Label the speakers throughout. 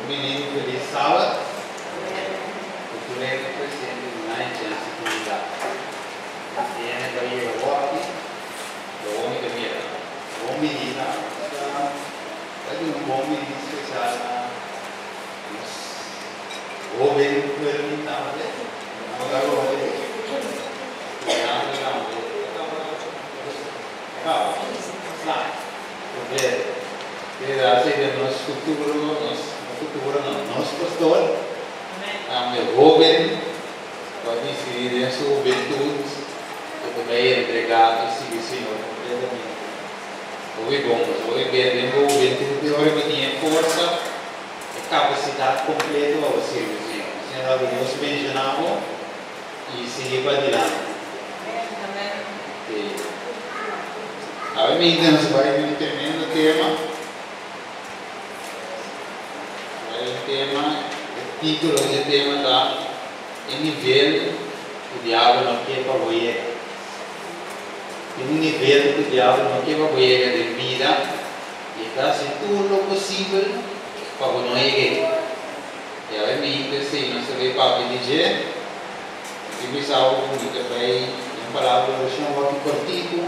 Speaker 1: Bon bini un felis sabat ku tur hende presente di nan chèns di kuminda. Si hende ta yega wòki, lo bon mi ta mira. Bon bini ta ta di un bon bini spesial na nos hóben Fermin tambe. Nan ta goza di studiante tambe. Kaba. Sla. Completo. Keda así den nos futuro, nos futuro no, nos pastor, tambe hoben cu a dicidi den su hubentud cu ta bay entrega y sigui Señor completamente. Hopi bon, pasobra hopi bia den bo hubentud te ora bo tin e forsa, e capacidad completo pa bo sirbi Señor. Asina ta cu Dios bendiciona bo y sigui padilanti. Awe minta nos bai den un tremendo tema. Bai den un tema, e título di e tema ta E nivel ku diabel no ke pa bo yega. Tin un nivel ku diabel no ke pa bo yega den bida i e ta hasi tur lo posibel pa bo no yeg'é. I awe minta esei nos ta bai papia di dje. Mi bisa bo ku mi ta bai den palabra di orashon hopi kortiku,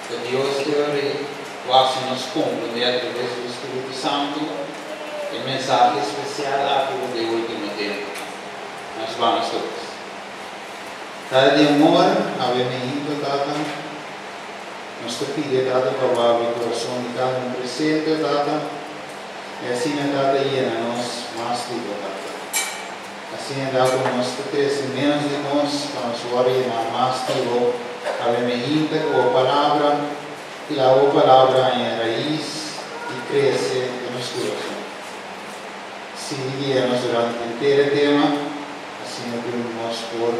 Speaker 1: pa Dios te ora ei ku hasi nos komprendé atraves di su Spiritu Santu e mensahe spesial aki ku ta e ultimo tempu. Nos bamos todos. Tata di amor, awe mi hinka, Tata, nos ta pidi, Tata, pa bo abri kurason di kada un presente, Tata, i asina, Tata, yena nos mas di bo, Tata. Asina ta ku nos ta trese ménos di nos pa nos wòrdu yená mas di bo abemehinta ku bo palabra i laga bo palabra haña rais i krese den nos kurason. Sigui guia nos durante henter e tema, asina ku nos por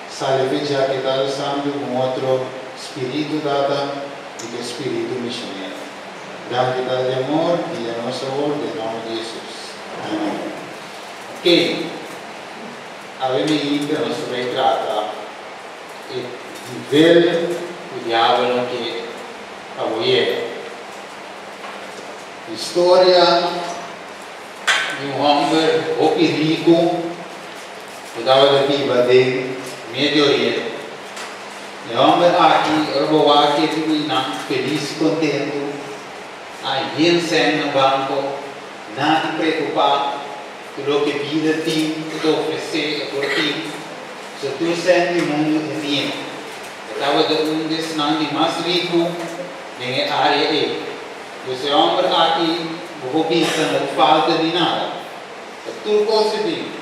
Speaker 1: sali fe djaki Tata Santu ku un otro spiritu, Tata, i ku e spiritu mishonero. Danki Tata di amor, guia nos awor den nòmber di Hesus. Amèn. Ok, awe mi inta nos ta bay trata e nivel ku diabel no ke pa bo yega. Historia di un homber hopi riku ku tabata biba den Medio Oriente. E homber aki ora bo wak e di nan felis i kontentu, a yen sèn na banko, Nada di preokupá ku loke bida tin ku ta ofresé e por tin, so tur sèn di mundu e mia. E tabata un di esnan di mas riku den e área ei. Dus e hòmber aki bo por bisa no falta di nada. Ta tur kos e tin.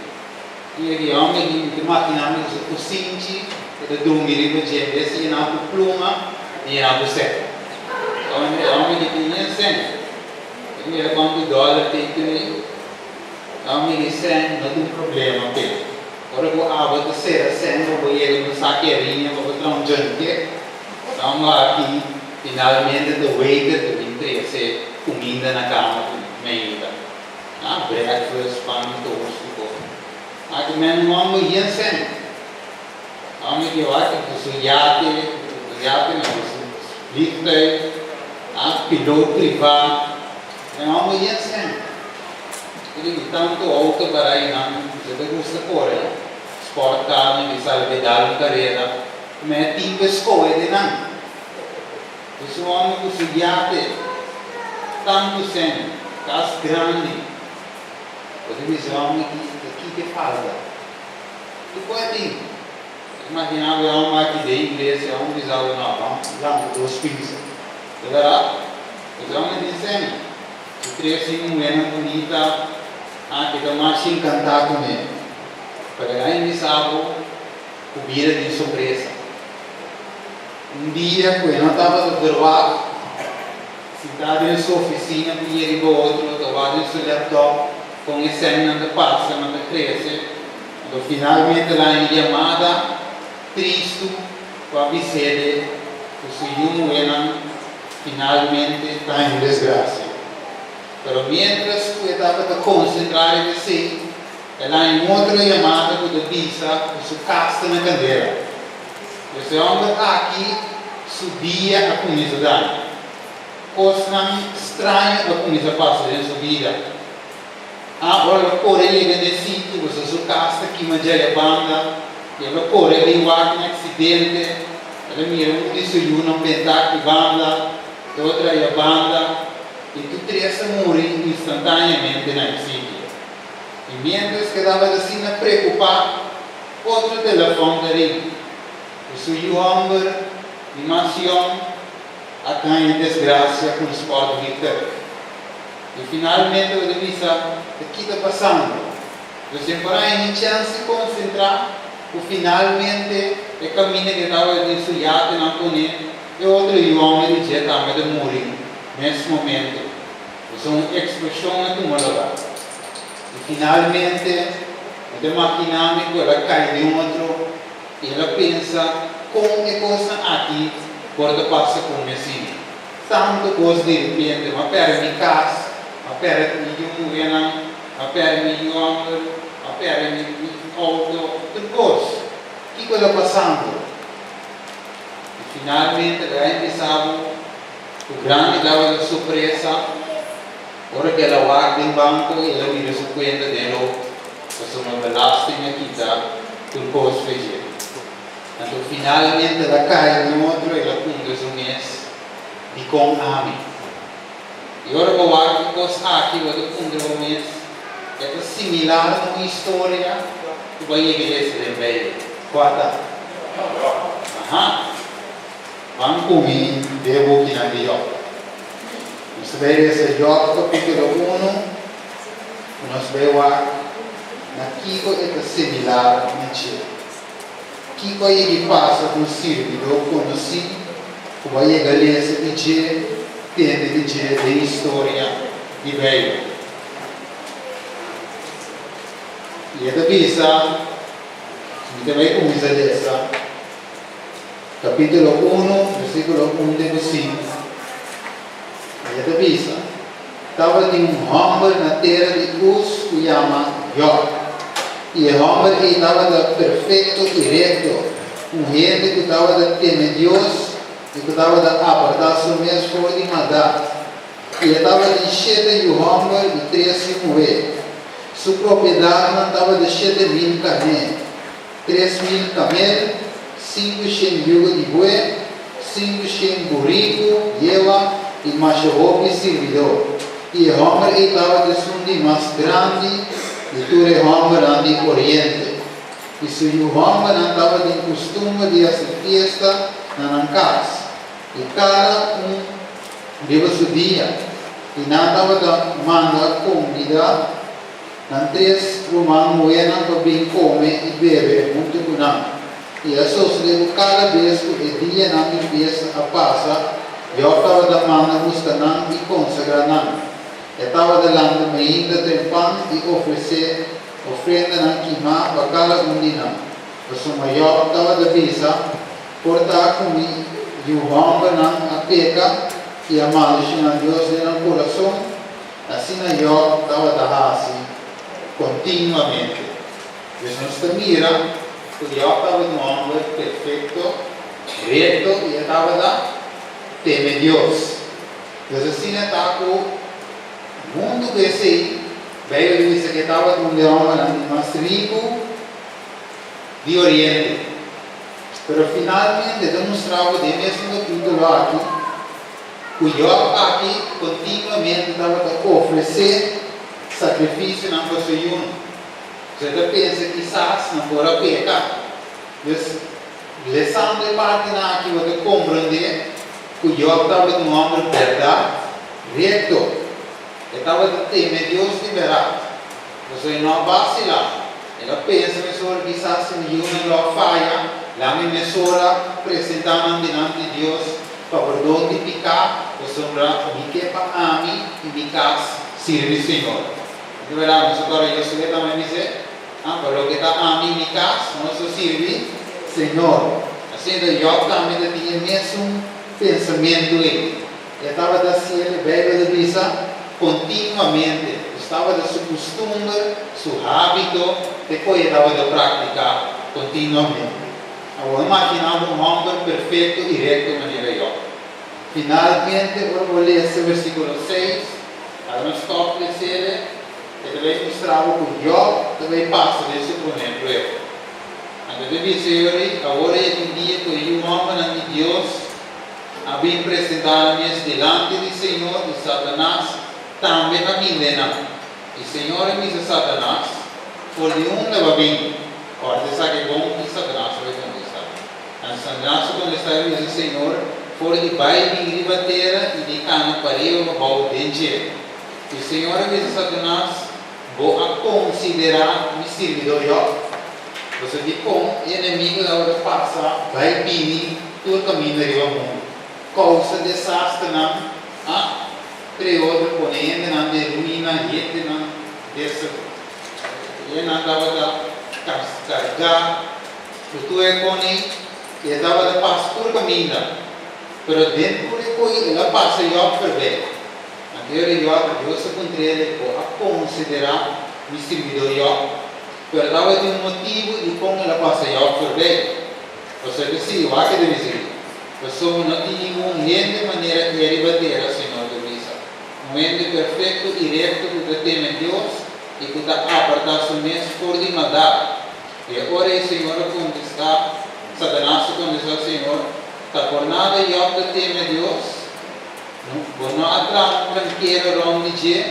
Speaker 1: I e hòmber aki mi ta makiná mi ku su kusinchi e ta drumi riba dje en bes di yená ku pluma e yená ku sèn. E hòmber aki tin yen sèn. E mira cuantu dollar tin tri, ta un mini cent no ta un problema p'e. Ora cu abo ta cera cent pa bo yega un saki hariña pa bo traha un junkie, ta un aki finalmente ta waiter ta bin trece cuminda na cama cu meinta. Ah, breakfast, pan di toast cu cos. Aki men un homber yen cent. Homber ki wak cu su yate, cu su yate no, cu su vliegtuig. A piloot privá den hòmber yen sèn. E di ku tantu outo para einan ku se ta gusta kore sport car nan di sali bai dal un karera ku men a tin ku e skohe den nan. Pues un hòmber ku su yate tantu sèn, kas grandi, bo ta bisa e hòmber ki ta kiko e falta? Tur ku e tin. Imagina bo e homber aki den iglesia, e homber bisa bo, no, ban lanta dos pizza. Ta berdad? Pues e homber tin semi. Su tres yu muhernan bunita, ah, ke ta masha encanta cu ne. Pero e aña bisa bo cu bida tin sorpresa. Un dia cu e no tabata verwagt, sinta den su oficina cu yeri riba otro, ta wak den su laptop con e seminan ta pasa, nan ta crece. Anto finalmente el a haña yamada tristu ku a bis'é ku su yu muhénan finalmente ta haña un desgrasia. Pero miéntras ku e tabata konsentrá riba esei, el a haña un otro yamada ku ta bisa ku su kas ta na kandela. Pues e hòmber aki su dia a kuminsá daña. Kosnan straño a kuminsá pasa den su bida. Ah, ora el a kore yega n'e sitio, pasobra su kas ta kima djaya banda, i el a kore bin wak un aksidente, el a mira un di su yunan bentá aki banda, e otro aya banda, i tur tres a muri instantáneamente na e sitio. I miéntras ku e tabata asina preokupá, otro telefòn ta ring, ku su yu hòmber di mas yòn a gaña desgrasia ku un spòrtvliegtuig. I finalmente bo ta bisa, Ta ki ta pasando? Bo semper a haña chèns di konsentrá ku finalmente e kaminda ku e tabata den su yatenan kuné, e otro yu hòmber di dje tambe ta muri mes momento. Pasobra un eksploshon a tuma lugá. I finalmente mi ta makiná mi ku el a kai den otro i el a pensa kon e kosnan aki por ta pasa ku mi asina. Tantu kos di repente, m'a pèrdè mi kas, m'a pèrdè mi yu muhénan, m'a pèrdè mi yu hòmber, m'a pèrdè mi outo, tur kos. Kiko ta pasando? I finalmente lo a bisa bo ku grandi tabata sorpresa ora ku el a wak den banko i el a mira su kuenta den rok, pasobra belasting a kita tur kos fe dje. Anto finalmente el a kai den otro, el a puntra su mes, Dikon ami? I ora bo wak e kos aki, bo ta puntra bo mes, E ta similar na un historia ku bo a yega lesa den Beibel? Kua ta? Aha! Ban ku mi den e bukinan di Jòb. Nos ta bai lesa Jòb kapítulo unu, ku nos bai wak na kiko e ta similar na dje. Kiko a yega pasa ku un sirbidó konosí ku bo a yega lesa di dje, tende di dje den historia di Beibel? I e ta bisa, Mi ta bai kuminsá lesa kapítulo unu, versíkulo un te ku sinku. I e ta bisa, Tabatin un hòmber na tera di Us ku yama Jòb. I e hòmber ei tabata perfekto i rekto, un hende ku tabata teme Dios i ku tabata apartá su mes for di maldat. I e tabatin shete yu hòmber i tres yu muhé. Su propiedatnan tabata 7000 karné, 3000 kamel, 500 yugo di bué, 500 buriku, yewa, i masha hopi sirbidó. I e hòmber ei tabata esun di mas grandi di tur e hòmbernan di Oriente. I su yu hòmbernan tabatin kustumber di hasi fiesta na nan kas, i kada un riba su dia, i nan tabata manda kombidá nan tres ruman muhénan pa bin kome i bebe huntu ku nan. I a sosodé ku kada bes ku e dianan di fiesta a pasa, Jòb tabata manda buska nan i konsagrá nan. E tabata lanta mainta trempan i ofresé ofrendanan kimá pa kada un di nan. Pasobra Jòb tabata bisa, Por ta ku mi yu hòmbernan a peka i a maldishoná Dios den nan kurason. Asina Jòb tabata hasi kontinuamente. Pues nos ta mira ku Jòb tabata un hòmber perfekto, rekto i e tabata teme Dios. Pues asina ta ku huntu ku esei, Beibel ta bisa ku e tabata un di e hòmbernan di mas riku di Oriente. Pero finalmente ta mustra bo den e mesun kapítulo aki ku Jòb aki kontinuamente tabata ofresé sakrifisionan pa su yunan. Bo ta pensa kisas nan por a peka. Dus, lesando e partinan aki bo ta komprondé ku Jòb tabata un hòmber bèrdat, rekto. E tabata teme Dios di bèrdat. Pasobra e no a basilá. El a pensa mesora, Kisas si mi yunan lo a faya, laga mi mesora presentá nan dilanti di Dios pa pordon di piká, pasobra mi ke pa ami i mi kas sirbi Señor. Di berdad, nos a kòrda Josué tambe bis'é, Ah, pa loke ta ami i mi kas, nos lo sirbi Señor. Asina ta Jòb tambe ta tin e mesun pensamentu ei. E tabata hasiel, e Beibel ta bisa, kontinuamente. Pues tabata su kustumber, su hábito, te ku e tabata praktiká kontinuamente. Awor, imaginá bo un hòmber perfekto i rekto manera Jòb. Finalmente, ora bo lesa versíkulo seis, Laga nos stòp les'e. E ta bai mustra bo ku Jòb ta bai pasa den su promé prueba. Anto e ta bisa yori, Awor e tin dia ku e yu hòmbernan di Dios a bin presentá nan mes dilanti di Señor, i Satanas tambe a bin den nan. I Señor a bisa Satanas, For di unda bo a bin? Kòrda esaki bon, i Satanas a bai kontestá. Anto Satanas a kontestá i bisa Señor, For di bai bin riba tera i di kana pariba pa bou den dje. I Señor a bisa Satanas, Bo a konsiderá mi sirbidó Jòb? Pasobra dikon e enemigu tabata pasa bai bini tur kaminda riba mundu, kousa desasternan, a entre otro pone hendenan den ruina, hendenan hendenan tabata kargá ku tur e koni i e tabata pasa tur kaminda. Pero den tur e koi el a pasa Jòb ferbei. Anterior di Jòb, Dios a puntr'é, Bo a konsiderá mi sirbidó Jòb? Pero tabatin un motibu dikon el a pasa Jòb forbei. Pasobra ku sí, wak e ta bisa aki, Pasobra no tin ningun hende manera e riba tera, Señor ta bisa, un hende perfekto i rekto ku ta teme Dios i ku ta apartá su mes for di maldat. I e ora ei Señor a kontestá, Satanas a kontestá Señor, Ta por nada Jòb ta teme Dios? Bo no a traha un trankero rònt di dje,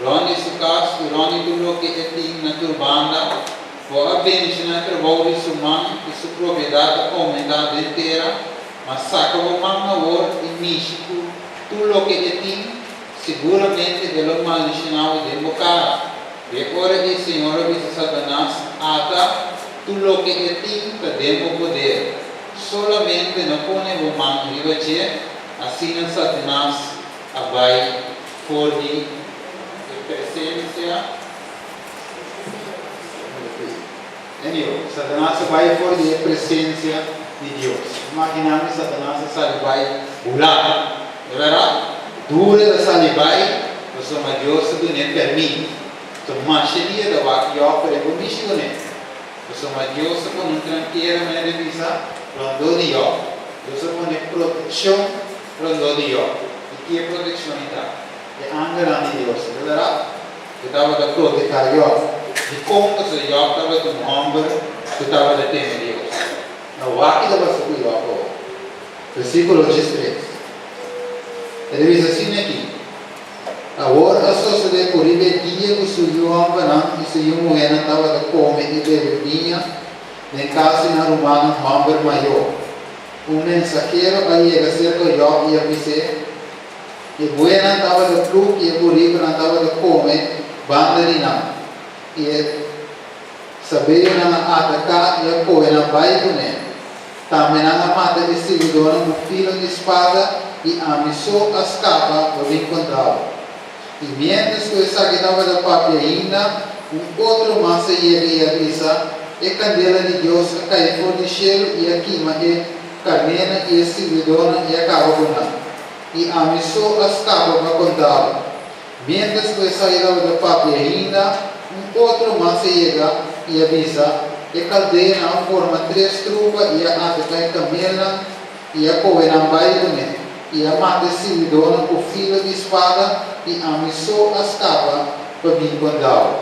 Speaker 1: rònt di su kas i rònt di tur loke e tin na tur banda? Bo a bendishoná e trabou di su man i su propiedat a oumentá den tera. Ma saka bo man awor i mishi ku tur loke e tin, siguramente e lo maldishoná bo den bo kara. I e ora ei Señor a bisa Satanas, Ata, tur loke e tin ta den bo poder. Solamente no pone bo man riba dje. Asina Satanas a bai for di e presensia. Anyway, Satanas a bai for di e presensia di Dios. Imaginá mi Satanas a sali bai bulá. E bèrdat? Duru el a sali bai pasobra Dios a dun'é pèrmit. So masha dia ta wak Jòb pero e por mishi kuné. Pasobra Dios a pone un trankera manera di bisa rondó di Jòb. Dios a pone protekshon rondó di Jòb. I ki e protekshon ei ta? E angelnan di Dios, ta bèrdat? Ku tabata protehá Jòb. Dikon? Pasobra Jòb tabata un hòmber ku tabata teme Dios. No wak ki ta pasa ku Jòb awor. Versíkulo 13. E ta bisa asina aki. Awor a sosodé ku riba e dia ku su yu hòmbernan i su yu muhénan tabata kome i bebe biña den kas di nan rumannan hòmber mayó, un mensahero a yega serka Jòb i a bis'é, E buenan tabata plug i e burikunan tabata kome banda di nan, i e sabeyonan a ataká i a kohe nan bai kuné. Tambe nan a mata e sirbidónan ku filo di spada, i ami so a skapa pa bin kontra bo. I miéntras ku esaki tabata papia ainda, un otro mas a yega i a bisa, E kandela di Dios a kai for di shelu i a kima e karnénan i e sirbidónan i a kaba ku nan. I ami so a skapa pa konta bo. Miéntras ku esaki tabata papia ainda, un otro mas a yega i a bisa, E kaldeonan a forma tres trupa i a ataká e kamelnan i a kohe nan bai kuné, i a mata e sirbidónan ku filo di spada, i ami so a skapa pa bin konta bo.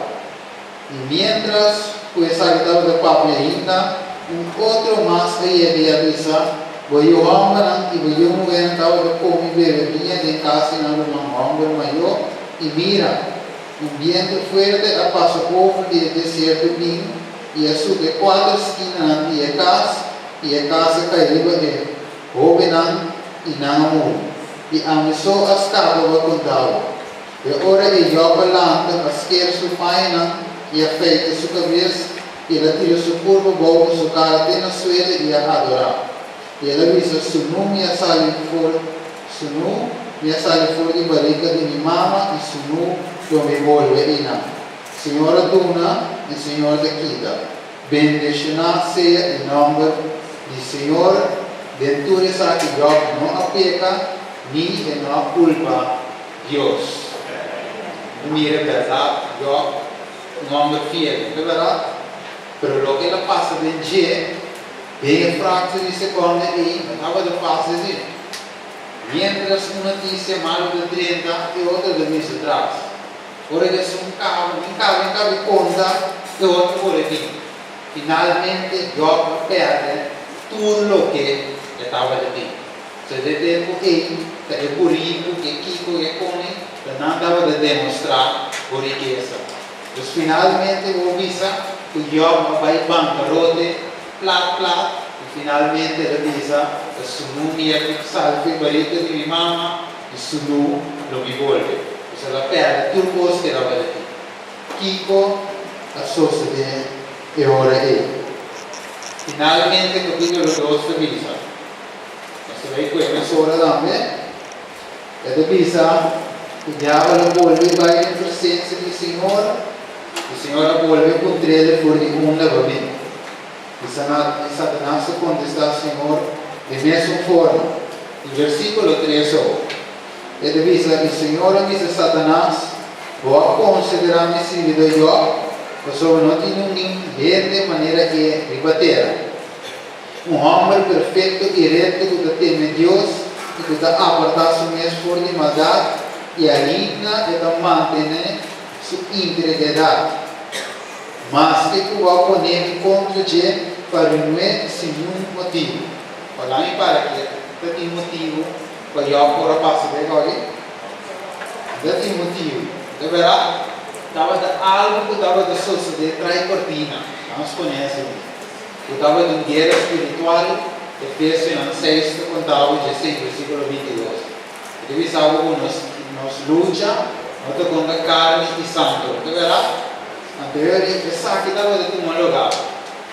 Speaker 1: I miéntras ku esaki tabata papia ainda, un otro mas a yega i a bisa, Bo yu hòmbernan i bo yu muhénan tabata kome i bebe biña den kas di nan ruman hòmber mayó, i mira, un bientu fuerte a pasa over di e desierto bin i a suta e kuater skinanan di e kas, i e kas a kai riba e hóbennan i nan a muri. I ami so a skapa pa konta bo. E ora ei Jòb a lanta, a sker su pañanan i a feita su kabes, i el a tira su kurpa bou ku su kara te na suela i a adorá. I el a bisa, Sunú mi a sali for sunú mi a sali for di barika di mi mama, i sunú lo mi bolbe einan. Señor a duna i Señor ta kita. Bendeshoná sea e nòmber di Señor. Den tur esaki Jòb no a peka, ni e no a kulpa Dios. No mira bèrdat, Jòb, un hòmber fiel, no ta bèrdat? Pero loke el a pasa den dje, den e frakshon di sekonde ei, no tabata fásil asina. Miéntras un notisia malu ta drenta, e otro ta bin su tras. Ora esun kaba, mi kaba, mi kaba di konta e otro por e bin. Finalmente Jòb a pèrdè tur loke e tabata tin. So e tempu ei ta e buriku, ke kiko, ke kone, ta nan tabata demostrá bo rikesa. Dus finalmente bo bisa ku Jòb a bai bankarote plat plat i finalmente el a bisa, Ta sunú mi a salba e barika di mi mama i sunú lo mi bolbe. Dus el a pèrdè tur kos ku el tabata tin. Kiko a sosodé e ora ei? Finalmente kapítulo dos ta bisa, Nos ta bai kue mesora tambe. E ta bisa ku diabel a bolbe bai den presensia di Señor, i Señor a bolbe puntr'el for di unda bo a bin. I Satanas a kontestá Señor den mesun forma. I versíkulo tres awor. E ta bisa, I Señor a bisa Satanas, Bo a konsiderá mi sirbidó Jòb, pasobra no tin ningun hende manera e riba tera, un hòmber perfekto i rekto ku ta teme Dios i ku ta apartá su mes for di maldat, i ainda e ta mantené su integridat, maske ku bo a pon'é mi kontra dje pa runu'é sin niun motibu. Ola mi para ke ta tin motibu. Pa Jòb por a pasa den oí? No tin motibu. De bèrdat, tabata algu ku tabata sosodé tras kortina, nos pone asina, ku tabata un guera spiritual, Efesionan seis ta konta bo dje seis versíkulo 22. E ta bisa bo ku nos nos lucha no ta kontra karni i sanger, no ta bèrdat? Anto e esaki tabata tuma lugá.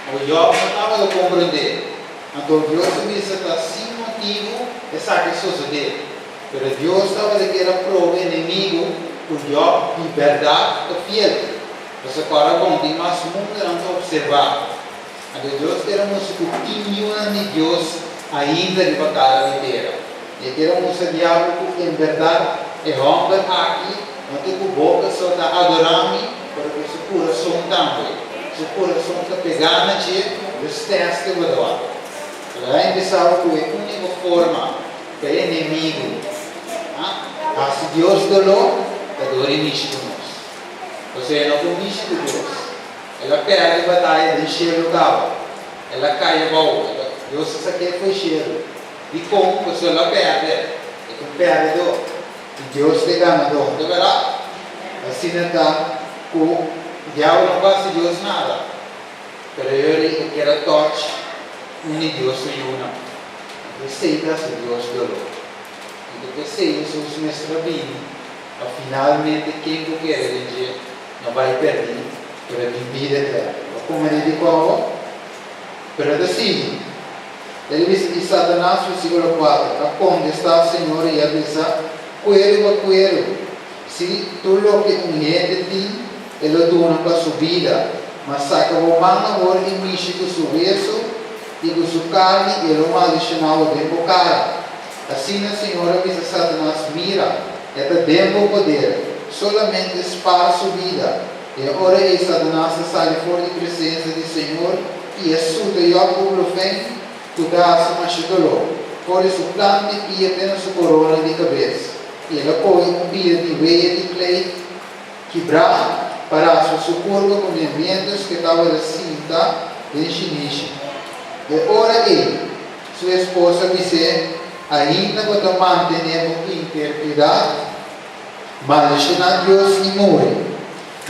Speaker 1: Bo Jòb no tabata komprondé. Anto Dios a bisa ta sin motibu esaki a sosodé. Pero Dios tabata kier a proba enemigu ku Jòb di bèrdat ta fiel. Pasobra ku ora bon tin mas mundunan ta opservá. Anto Dios kier a mustra ku tin yunan di Dios ainda riba kara di tera. I e kier a mustra diabel ku en bèrdat e hòmber aki no ta ku boka so ta adorá mi, pero ku su kurason tambe. Su kurason ta pegá na dje. Dus tèst e wador. Pero a empesá ku e úniko forma pa e enemigu hasi Dios doló ta dor e mishi ku nos. Pasobra e no por mishi ku Dios. El a pèrdè bataya den shelu kaba. El a kai abou. Dios a sak'é fo'i shelu. Dikon? Pasobra el a pèrdè. E ta un pèrdedó. I Dios ta e ganadó. No ta bèrdat? Asina ta ku diabel no por hasi Dios nada. Pero yori e kier a toch un di Dios su yunan. Anto esei ta hasi Dios doló. Anto p'esei Hesus mester a bini pa finalmente ken ku kere den dje no bai pèrdí, pero tin bida eterno. Bo a komprendé dikon? Pero e ta sigui. El a bisa, I Satanas, versíkulo kuater, a kontestá Señor i a bisa, Kueru pa kueru, sí, tur loke un hende tin, e lo duna pa su bida. Ma saka bo man awor i mishi ku su wesu i ku su karni, i e lo maldishoná bo den bo kara. Asina Señor a bisa Satanas, Mira, e ta den bo poder, solamente spar su bida. E ora ei Satanas a sali for di presensia di Señor i a suta Jòb ku blofèn ku ta hasi masha doló, for di su plan di pia te na su korona di kabes. I el a kohe un pia di weya di klei kibrá pa raspa su kurpa kuné miéntras ku e tabata sinta den shinishi. E ora ei su esposa a bis'é, Ainda bo ta mantené bo integridat? Maldishoná Dios i muri.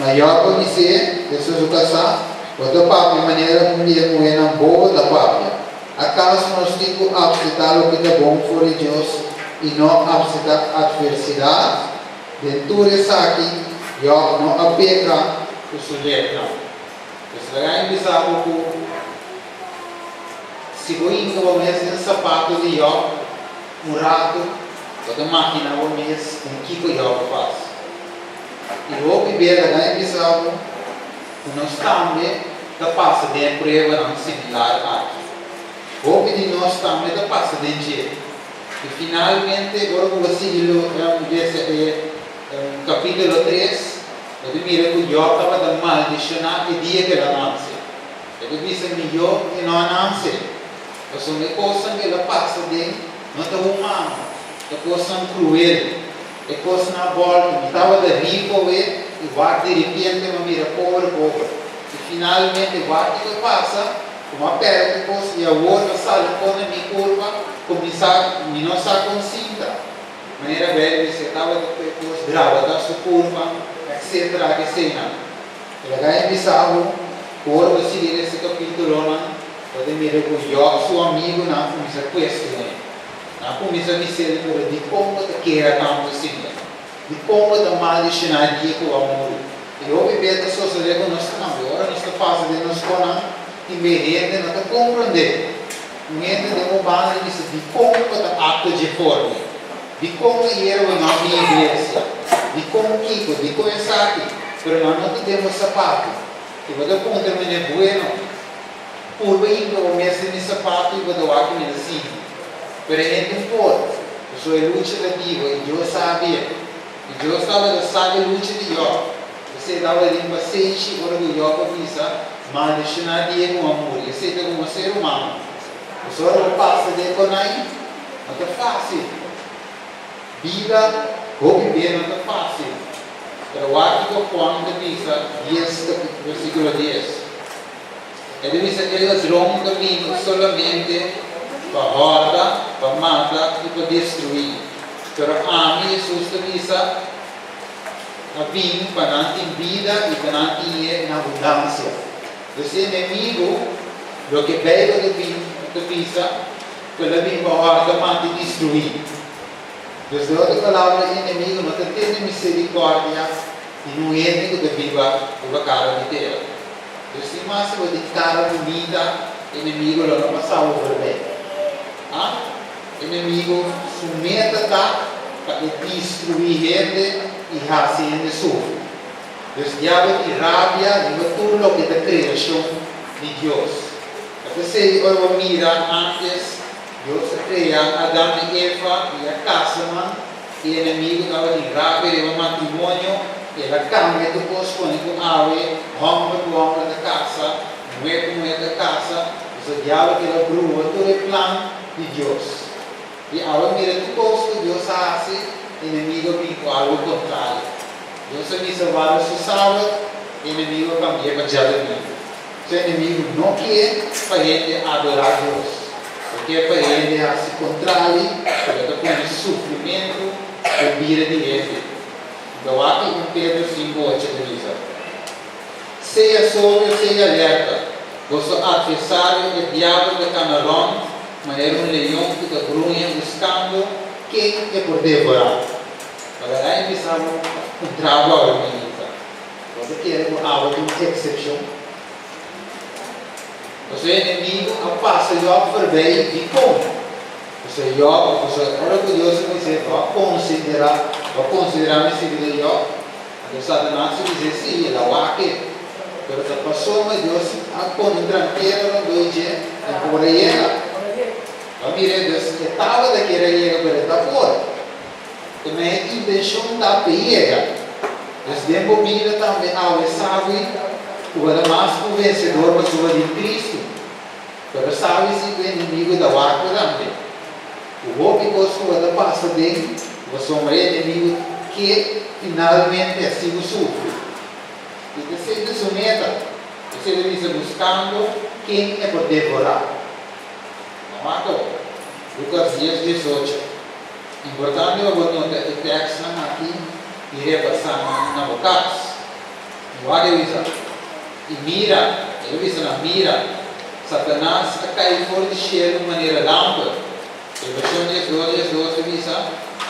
Speaker 1: Ma Jòb a bis'é, Hesus su kasá, bo ta papia manera un di e muhénan bobo ta papia. Akaso nos tin ku apseptá loke ta bon for di Dios i no apseptá atversidat? Den tur esaki, Jòb no a peka ku su lepnan. Pues laga mi bisa bo ku si bo hinka bo mes den sapato di Jòb un ratu, bo ta makina bo mes den kiko Jòb a pasa. I hopi bia laga mi bisa bo ku nos tambe ta pasa den e pruebanan similar aki. Hopi di nos tambe ta pasa den dje. I finalmente, ora ku bo sigui lesa e kapítulo tres, bo ta mira ku Jòb tabata maldishoná e dia ku el a nanse. E ta bisa, Mihó e no a nanse, pasobra e kosnan ku el a pasa den no ta humano, ta kosnan kruel. E kosnan a bòlta. Mi tabata riku awe. I wak di ripiente m'a bira pober pober. I finalmente wak kiko a pasa, ku m'a pèrdè tur kos i awor a sali un kos na mi kurpa ku mi sa mi no sa kon sinta. Manera Beibel bisa e tabata ku e kos grabata su kurpa etcetera eseinan. Laga e bisa bo ku ora bo sigui lesa e kapítulonan bo ta mira ku Jòb su amigunan a kuminsá kuestion'é. Nan a kuminsá bis'é, Pero dikon bo ta kera tantu asina? Dikon bo ta maldishoná e dia ku bo a muri? I hopi bes ta sosodé ku nos tambe. Ora nos ta pasa den nos konan, tin be hende no ta komprondé. Un hende den bo banda ta bisa, Dikon bo ta aktua dje forma? Dikon ayera bo no a bin iglesia? Dikon kiko? Dikon esaki? Pero nan no ta den bo sapatu. I bo ta puntra mene, Bueno, purba hinka bo mes den mi sapatu i bo ta wak mi ta sinti. Pero e hende por, pasobra e lucha ta biba i Dios sabi e. I Dios tabata sa e lucha di Jòb. Esei tabata den pasenshi ora ku Jòb a bisa, Maldishoná dia ku a muri. Esei ta komo ser humano. Pasobra ora bo pasa den konai, no ta fásil. Bida hopi bien no ta fásil. Pero wak kiko Juan ta bisa dies versíkulo dies. E ta bisa e ladron ta bini solamente pa hòrta, pa mata i pa destruí. Pero ami, Hesus ta bisa, a bin pa nan tin bida i pa nan tin e na abundansia. Dus e enemigu, loke Beibel ta bin ta bisa, ku el a bin pa hòrta, mata i destruí. Dus den otro palabra, e enemigu no ta tene miserikòrdia di nun hende ku ta biba riba kara di tera. Dus tin mas si bo tin kara bunita, enemigo lo no pasa bo voorbij. Ha? Enemigo su meta ta pa e destrui hende i hasi hende sufri. Dus diabel tin rabia riba tur loke ta creacion di Dios. Ta p'esei ora bo mira antes Dios a crea Adam i Eva i a casa nan, E enemigu tabatin rabia riba matrimonio, el a kambia tur kos pone ku awe hòmber ku hòmber ta kasa, muhé ku muhé ta kasa, pasobra diabel keda bruha tur e plan di Dios. I awe mira tur kos ku Dios a hasi, enemigu a bin ku algu kontrario. Dios a bisa warda su sabat, e enemigu a kambi'é pa djadumingu. Su enemigu no ke pa hende adorá Dios. E ke pa hende hasi kontrali, pero e ta pone sufrimentu den bida di hende. Nta wak i un Pedro 5:8 ta bisa, Sea sobrio, sea alerta, boso atversario e diabel ta kana rònt manera un leon ku ta gruña buskando ken e por devorá. Pasobra e bisa bo un trago awe mainta. Bo ta kere ku abo ta un eksepshon? Pasobra e enemigu a pasa Jòb forbei. Dikon? Pasobra Jòb, pasobra ora ku Dios a bis'é, Bo a konsiderá, bo a konsiderá mi sirbidó Jòb? Anto Satanas a bis'é, Sí, el a wak e. Pero ta pasobra Dios a pone un trankera rondó di dje, e por a yega. Bo a mira, Dios e tabata kier a yega, pero e ta por. Tuma e intenshon ta p'e yega. Pues den bo bida tambe awe sabi ku bo ta mas ku vensedor pasobra di Kristu. Pero sabi si ku e enemigu ta wak bo tambe. Ku hopi kos ku bo ta pasa den, pasobra e enemigu ke finalmente hasi bo sufri. I ta esei ta su meta. Esei ta bisa buskando ken e por devorá. No wak bo. Lukas dies, diesocho. Importante pa bo nota e tèkstnan aki i repasá nan na bo kas. Mi wak e bisa, I mira, el a bisa nan, Mira, Satanas a kai for di shelu manera lamper. Revelashon diesdos, diesdos ta bisa,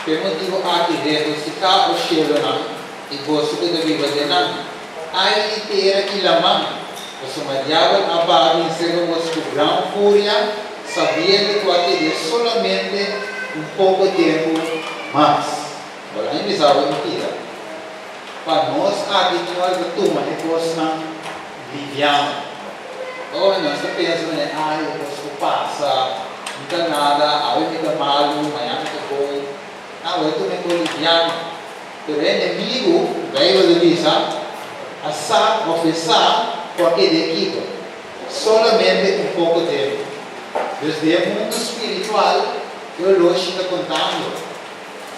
Speaker 1: P'e motibu aki regosihá, o shelunan, i boso ku ta biba den nan. Ai di tera i laman, pasobra diabel a baha bin serka boso ku gran furia, sabiendo ku a keda solamente un poko tempu mas. Ora mi bisa bo mentira, pa nos aki tin ora ta tuma e kosnan liviano. Ora nos ta pensa manera, ai, e kos ku pasa, mi ta nada, awe mi ta malu, mañana mi ta bon. Awe tuma e kos liviano. Pero e enemigu, Beibel ta bisa, a sa òf e sa ku a keda e kiko. Solamente un poko tempu. Dus den e mundu spiritual e oloshi ta kontando.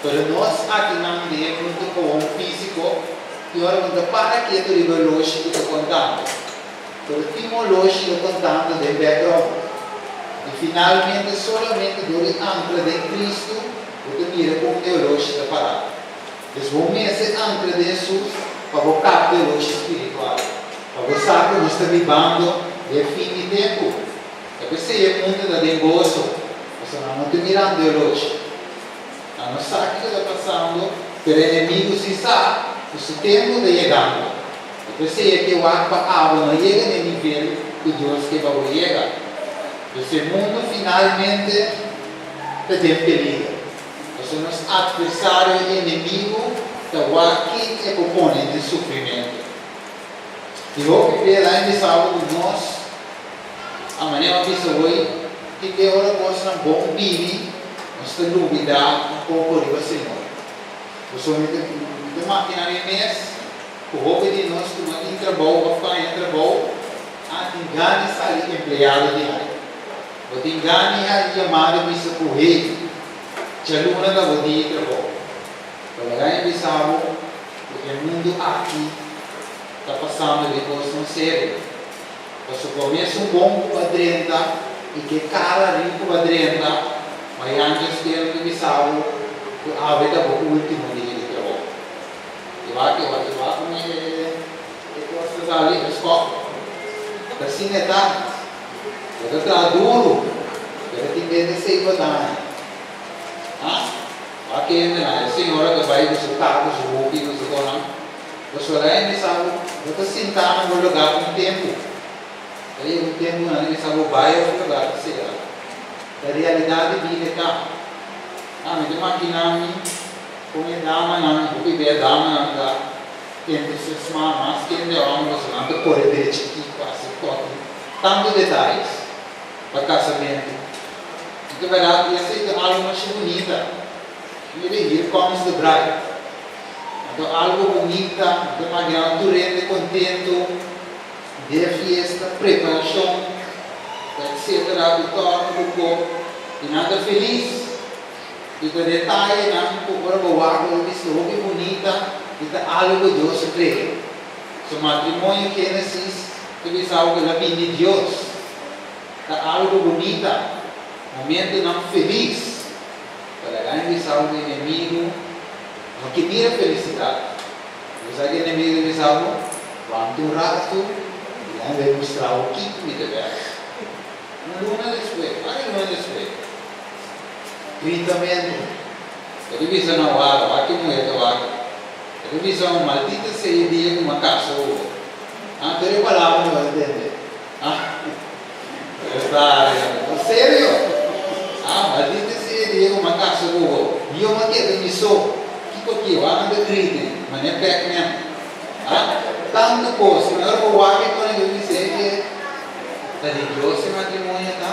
Speaker 1: Pero nos akinan den e mundu kowon físiko, Tin ora bo no ta para ketu riba e oloshi ku ta kontando, pero tin un oloshi ta kontando den background. I finalmente solamente dor di ankra den Kristu bo ta mira kon e oloshi ta pará. Dus bo mester ankra den Hesus pa bo kapta e oloshi spiritual, pa bo sa ku nos ta bibando den fin di tempu. Ta p'esei e mundu ta den goso, pasobra nan no ta mirando e oloshi. Nan no sa kiko ta pasando, pero e enemigu si sa ku su tempu ta yegando. Ta p'esei e ke wak pa abo no yega n'e nivel ku Dios ke pa bo yega. Dus e mundu finalmente ta den peliger. Pasobra nos atversario e enemigu ta wak ken e por pone den sufrimentu. I hopi bes a bisa bo ku nos A manera bo bisa hoy, tin be ora cosnan bon bini, nos ta lubida un poco riba Señor. Pasobra mi ta mi ta makina mi mes cu hopi di nos cu no tin trabou of cu haña trabou, a tin gana di sali empleado di ai. Bo tin gana di haña yamada bisa cu hey, djaluna ta bo dia di trabou. Pero laga mi bisa bo cu e mundo aki ta pasando den cosnan serio. Pasobra bo mes un bon ku a drenta i ke kara riku a drenta, mañan Dios kere ta bisa bo ku awe ta bo ultimo dia di trabou. I wak i wak i wak kon e kos ta sali, e skòp. Ta asina e ta. Bo ta traha duru, pero tin bes esei bo daña. Ha? Wak hende nan, e señora ta bai ku su kar, ku su hopi, ku su konan. Pasobra nan a bisa bo, bo ta sintá na bo lugá pa un tempu. Ta yega un tempu nan a bisa bo bai otro lugá ta sera. Ta realidat di bida e ta. Ah, mi ta makiná mi kon e damanan, hopi bia damanan ta entusiasmá mas kende hòmber pasobra nan ta kore drechi kiko, hasi kòki, tantu detayes pa kasamentu. I ta bèrdat, esei ta algu masha bunita. Mira, here comes the bride. Anto algo bunita, anto mañana tur hende contento, den e fiesta, preparacion, etc. Cu torno cu cop, y nan ta feliz. Y ta detayenan cu ora bo wak bo ta bisa hopi bunita y ta algo cu Dios a crea. So matrimonio Genesis ta bisa bo cu el a bini di Dios. Ta algo bunita, momentonan feliz. Pa laga mi bisa bo cu enemigo no ke mira felisidat. Bo sa ke enemigo ta bisa bo? Wanta un ratu i nan bai mustra bo kiko mi ta bes. Un luna despues, varios luna despues, gritamentu. E ta bisa nan, Wara, wak e muher ta wak. E ta bisa bo, Maldita sea e dia ku mi a kasa ku bo. Ah, tur e palabra no a tende. Ah, pero sta serio. Ah, maldita sea e dia ku mi a kasa ku bo. Yo mi a keda mi so. Kiko ki? Wak nan ta grite, manera Pac-Man. Ah, tantu kos. Mi ora bo wak e kos yo bisa e ke ta di Dios e matrimonio ta.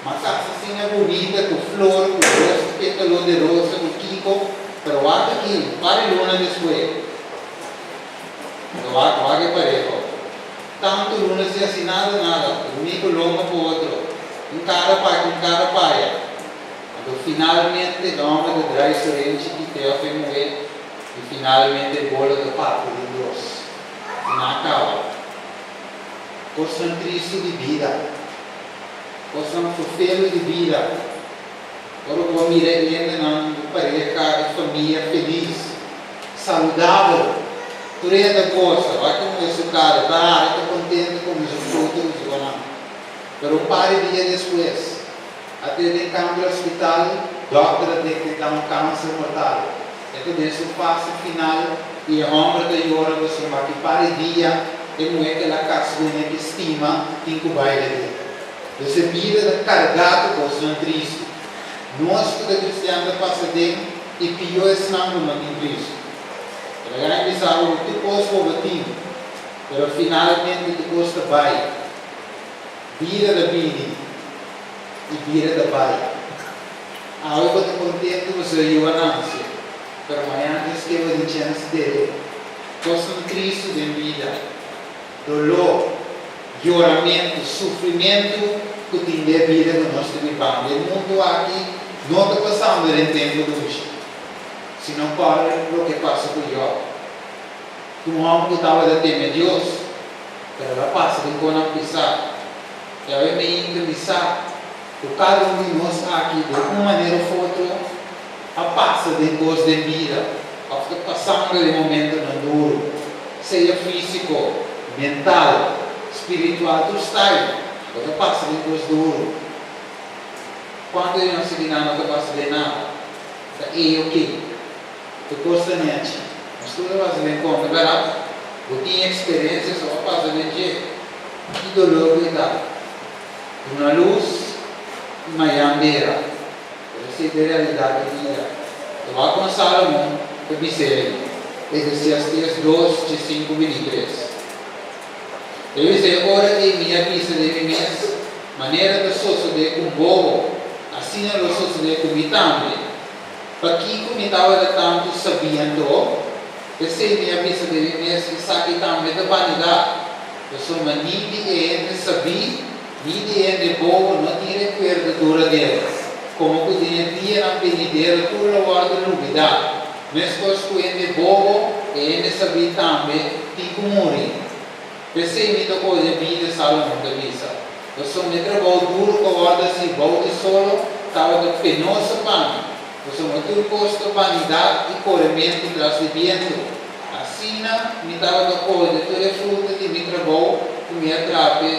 Speaker 1: Mi a kasa asina bunita ku flor, ku rosa, pétalo de rosa, ku kiko. Pero wak aki, un par di luna despues. No wak wak e pareho. Tantu luna sin hasi nada nada, drumí ku lomba ku otro, un kara pa aki un kara pa aya. Anto finalmente e hòmber ta drai su renchi kite òf e muhé i finalmente e bolo ta parti den dos. I nan a kaba. Kosnan tristu di bida. Kosnan ferfelu di bida. Ora ku bo mira e hendenan, bo pareha, e famia felis. Saludabel. Tur e ta gosa. Wak ku muhe su kara. Ta hari, ta kontento ku su fruta ku su banan. Pero un par di dia despues, a te den kamber hospital, dòkter a detektá un kanser mortal. E ta den su fase final i e hòmber ta yora pasobra wak e par di dia e muhe ku el a kasa ku hende ke stima tin ku bai lag'é. Dus e bida ta kargá ku kosnan tristu. Nos ku ta kristian ta pasa den. I pió esnan ku no tin Kristu. E ta gana bisa bo ku tur kos bo bo tin, pero finalmente tur kos ta bai. Bida ta bini i bida ta bai. Awe bo ta kontentu pasobra yu a nanse, pero mañana Dios ke bo tin chèns dere. Kosnan tristu den bida, doló, yoramentu, sufrimentu ku tin den bida ku nos ta bibando. E mundu aki no ta pasando den tempu dushi. Sino kòrda loke a pasa ku Jòb. Un hòmber ku tabata teme Dios, pero el a pasa den konan pisá. I awe mi inta mi sa ku kada un di nos aki den un manera òf otro a pasa den kos den bida òf ta pasando den momentonan duru, sea físiko, mental, spiritual, tur style bo ta pasa den kos duru. Kuantu di nos aki nan no ta pasa den nada? Ta ei oke. Tur kos ta nechi. Nos tur ta pasa den konta, bèrdat? Bo tin eksperensia so a pasa den dje. Ki doló ku e ta. Duna lus i mayan bera. Pero esei ta e realidat di bida. Ta wak kon Salomon ta bis'é ei, Eclesiastés dos, djesinku bintitres. E bisa e ora ei mi a bisa den mi mes, Manera ta sosodé ku un bobo, asina lo sosodé ku mi tambe. Pakiko mi tabata tantu sabí anto? P'esei mi a bisa den mi mes, Esaki tambe ta banidat, pasobra ni di e hende sabí ni di e hende bobo no tin rekuerdo duradero, komo ku den e dianan benidero tur lo wòrdu lubidá. Meskos ku hende bobo, e hende sabí tambe tin ku muri. P'esei mi ta odia bida, Salomon ta bisa. Pasobra e trabou duru ku a wòrdu hasi bou di solo tabata penoso pa mi, pasobra tur kos ta banidat i korementu tras di bientu. Asina mi tabata odia tur e fruta di mi trabou ku mi a traha p'e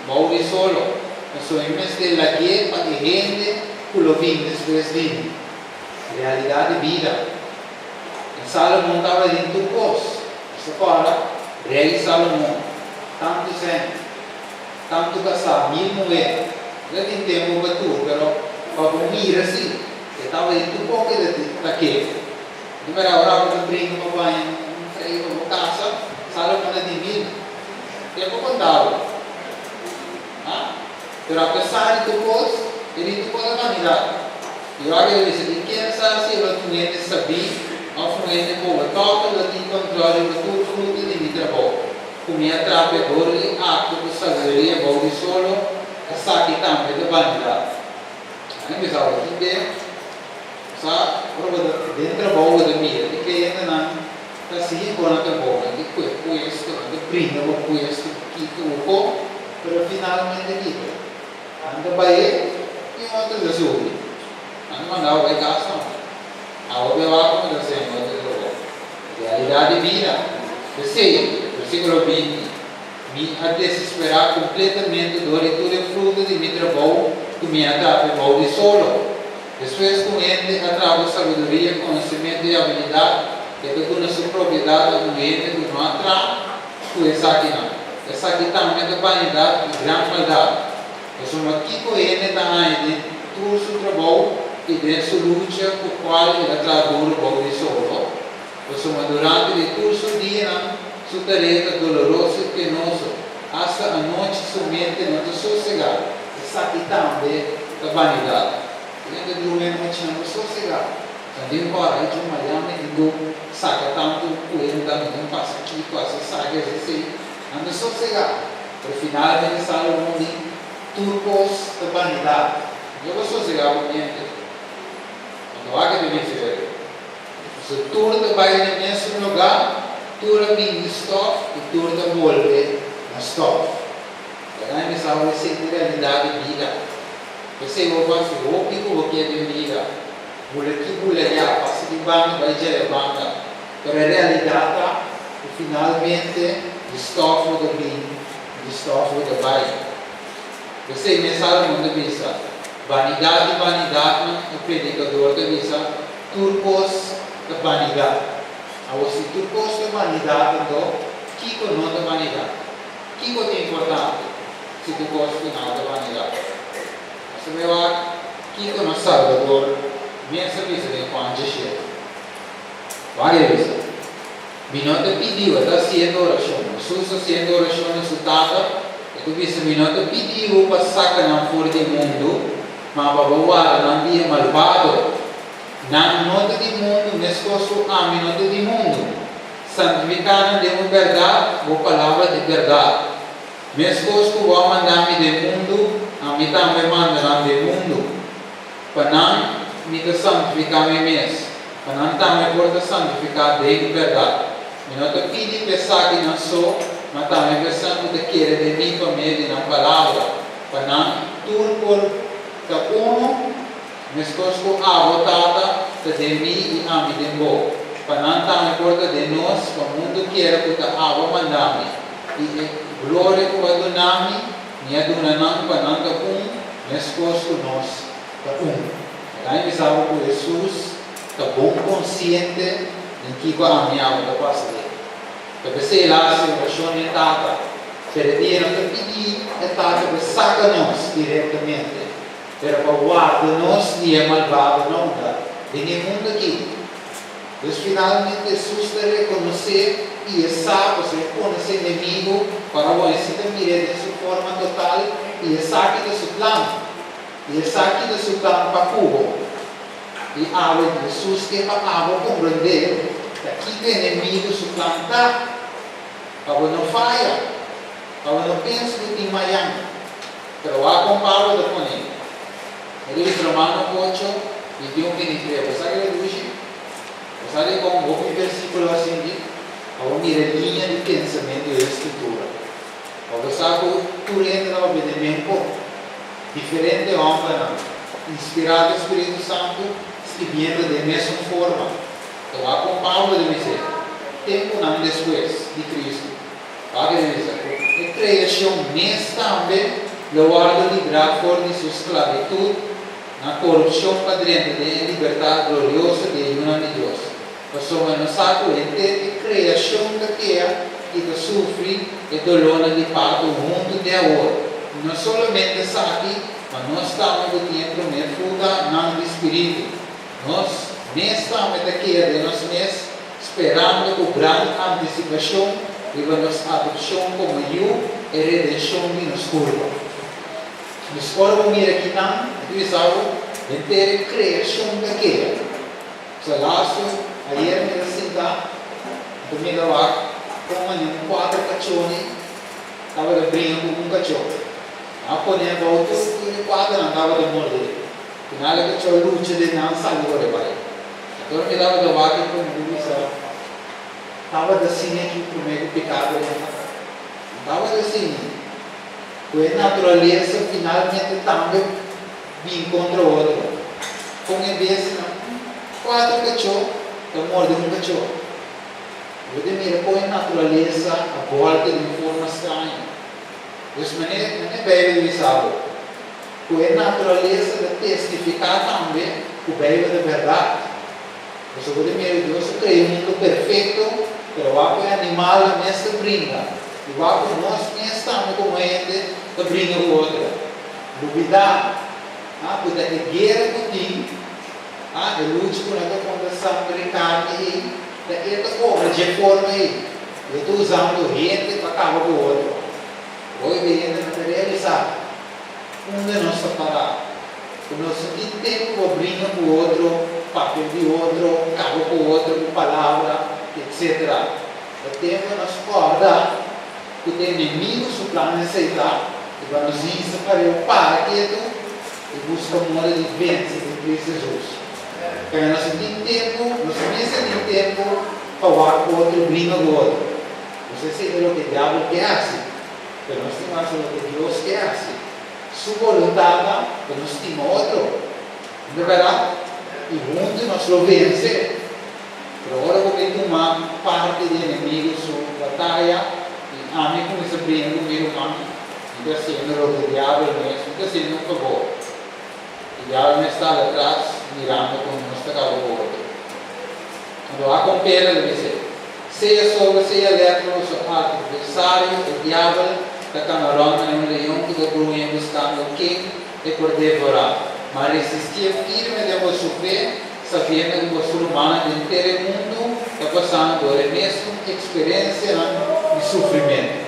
Speaker 1: bou di solo, pasobra mi mester lag'é pa e hende ku lo bin despues di mi. Realidat di bida. En Salomon tabata den tur kos. Nos ta kòrda Rei Salomon, tantu sèn, tantu kasá, mil muhé. No tin tempu pa tur, pero pa bo mira si, e tabata den tur kos ku e ta ke. Di mira ora bo ta bringa pa baña un frei pa bo kasa, Salomon a tin mil. Tempu konta bo. Ha? Pero apesar di tur kos, e di tur kos a banidat. I ora el bisa, I ken sa si lo tin un hende sabí òf un hende bobo? Tòg lo tin kòntròl riba tur fruta di mi trabou, ku mi a traha p'e dor di akto ku sabiduria bou di solo, esaki tambe ta banidat. Nan a bisa, Awor tin be sa ora bo ta den trabou bo ta mira e klientenan ta sigui bo na trabou, nan ta kue puesto, nan ta brinda bo puesto, kiko bo ko, pero finalmente kiko? Nan ta bai e i un otro ta subi. Nan ta manda bo bai kas no. Awo be wak como ta hasiendo otro trabou. Realidad di bida. P'esei, versiculo 20, Mi a desesperá completamente dor di tur e fruta di mi trabou cu mi a traha p'e bou di solo. Despues cu un hende a traha cu sabiduria, conocimento i habilidad, e ta duna su propiedad na un hende cu no a traha cu esakinan. Esaki tambe ta banidat i gran maldat. Pasobra kiko hende ta haña den tur su trabou i den su lucha ku kual el a traha duru bou di solo? Pasobra durante di tur su dianan su tarea ta doloroso i penoso, asta anochi su mente no ta sosegá. Esaki tambe ta banidat. Hende ta drumi anochi nan no sosegá. También ora e djun Miami tin ku saka tantu kuenta, mi tin pasa kiko, hasi esaki, hasi esei, nan ta sosegá. Pero finalmente Salomon di, Tur kos ta banidat. No ta sosegá bo mente. Anto wak e ta bisa ei. Pasobra tur ta bai na e mesun lugá, tur a bin di stòf i tur ta bolbe na stòf. Laga mi bisa bo esei ta realidat di bida. P'esei bo por hasi hopi ku bo kier den bida. Bula aki bula allá, pasa di banda bai djaya banda. Pero e realidat ta ku finalmente di stòf bo ta bin, di stòf bo ta bai. P'esei mes Salomon ta bisa, Banidat di banidatnan, e predikador ta bisa, tur kos ta banidat. Awor si tur kos ta banidat anto kiko no ta banidat? Kiko ta importante si tur kos final ta banidat? Pasobra wak kiko nos Salbador mes a bisa den Juan 17. Wak el a bisa, Mi no ta pidi bo, e ta hasiendo orashon, Hesus hasiendo orashon na su Tata, e ta bisa, Mi no ta pidi bo pa saka nan for di mundu, ma pa bo warda nan di e malbado. Nan no ta di mundu meskos ku ami no ta di mundu. Santifiká nan den bo bèrdat, bo palabra ta e bèrdat. Meskos ku bo a manda mi den mundu, ami tambe manda nan den mundu. Pa nan mi ta santifiká mi mes. Pa nan tambe por ta santifiká den bèrdat. Mi no ta pidi pa esakinan so, ma tambe pa esnan ku ta kere den mi pa medio di nan palabra, pa nan tur por ta unu, meskos ku abo, Tata, ta den mi i ami den bo, pa nan tambe por ta den nos, pa mundu kere ku ta abo a manda mi. I e gloria ku bo a duna mi, mi a duna nan pa nan ta un, meskos ku nos ta un. Laga mi bisa bo ku Hesus ta bon konsiente den kiko ami awe ta pasa den. Ta p'esei el a hasi orashon n'e Tata, pero e dia no ta pidi e Tata pa e saka nos direktamente, pero pa warda nos di e malbado nòmber den e mundu akí. Dus finalmente Hesus ta rekonosé i e sa, pasobra e konosé enemigu, para bon e si ta mir'é den su forma total i e sa ki ta su plan. I esaki ta su plan pa ku bo. I awe Jesus ke pa abo komprendé ta kiko enemigu su plan ta, pa bo no faya, pa bo no pensa ku tin mayan. Pero wak kon Pablo ta pone. E ta bisa Romano ocho, 21, 23. Bo sa kiko ta dushi? Bo sa dikon hopi versíkulo a sinti? Pa bo mira e liña di pensamentu di e Skritura. Pa bo sa ku tur hende ta papia den men kon. Diferente hòmbernan, inspirá di Spiritu Santu, skibiendo den mesun forma. Ta wak kon Pablo ta bis'é, tempunan despues di Kristu. Wak e ta bisa ku e kreashon mes tambe lo wòrdu librá for di su sklabitut na korupshon pa drenta den e libertat glorioso di e yunan di Dios. Pasobra nos sa ku henter e kreashon ta kea i ta sufri e dolónan di parto huntu te awor. I no solamente esaki, ma nos tambe ku tin e promé fruta nan di spiritu. Nos mes tambe ta kea den nos mes, sperando ku gran antisipashon riba nos adopshon komo yu, e redenshon di nos kurpa. Dus ora bo mira kinan, mi ta bisa bo, henter e kreashon ta kea. Sa lastu, ayer mi ta sinta, mi ta mira wak kon mane un kuater kachoni tabata bringa ku un kachó. Nan a pone abou tur tur e kuaternan tabata morde. Final e kachó lucha den nan sali kore bai. Anto mi tabata wak e prome mi bisa, Tabata asina aki prome ku pekado entra? No tabata asina. Ku e naturalesa finalmente tambe bin kontra otro. Kon e bestianan, un kuater kachó ta morde un kachó. Bo ta mira kon e naturalesa a bòlta di un forma straño. Dus manera e Beibel ta bisa bo, ku e naturalesa ta testifiká tambe ku Beibel ta bèrdat. Pasobra bo ta mira Dios a krea un mundu perfekto, pero wak ku e animalnan mes ta bringa i wak ku nos mes tambe komo hende ta bringa ku otro. Lubidá, ah, ku ta e guera ku tin, ah, e lucha ku nan ta kontra sangre i karni ei, ta e ta obra dje forma ei. I e ta usando hende pa kaba ku otro. Hopi di hende no ta realisá unda nos ta pará, ku nos no tin tempu pa bringa ku otro, papia di otro, kaba ku otro ku palabra, etc. Ta tempu nos kòrda ku ta enemigu su plan esei ta i pa nos hisa pareu para ketu i buska moda di vense den Cristo Jesus. Pero nos no tin tempu, nos no mester tin tempu pa wak otro bringa ku otro. Nos esei ta loke diabel ke hasi, pero nos tin hasi loke Dios ke hasi. Su boluntat ta pa nos stima otro. No ta bèrdat? I huntu nos lo vense. Pero ora ku mi tuma parti di enemigu su bataya i ami kuminsá bringa ku mi ruman, mi ta hasiendo loke diabel mes, mi ta hasiendo un fabor. E diabel mes ta alatras mirando kon nos ta kaba ku otro. Anto a kon Pedro ta bis'é, Sea sober, sea alerta boso atversario, e diabel, ta kana rònt manera un leon ku ta gruña buskando ken e por devorá. Ma resistié firme den boso fe, Sabiendo ku boso rumannan den henter e mundu ta pasando dor e mesun eksperensianan di sufrimentu.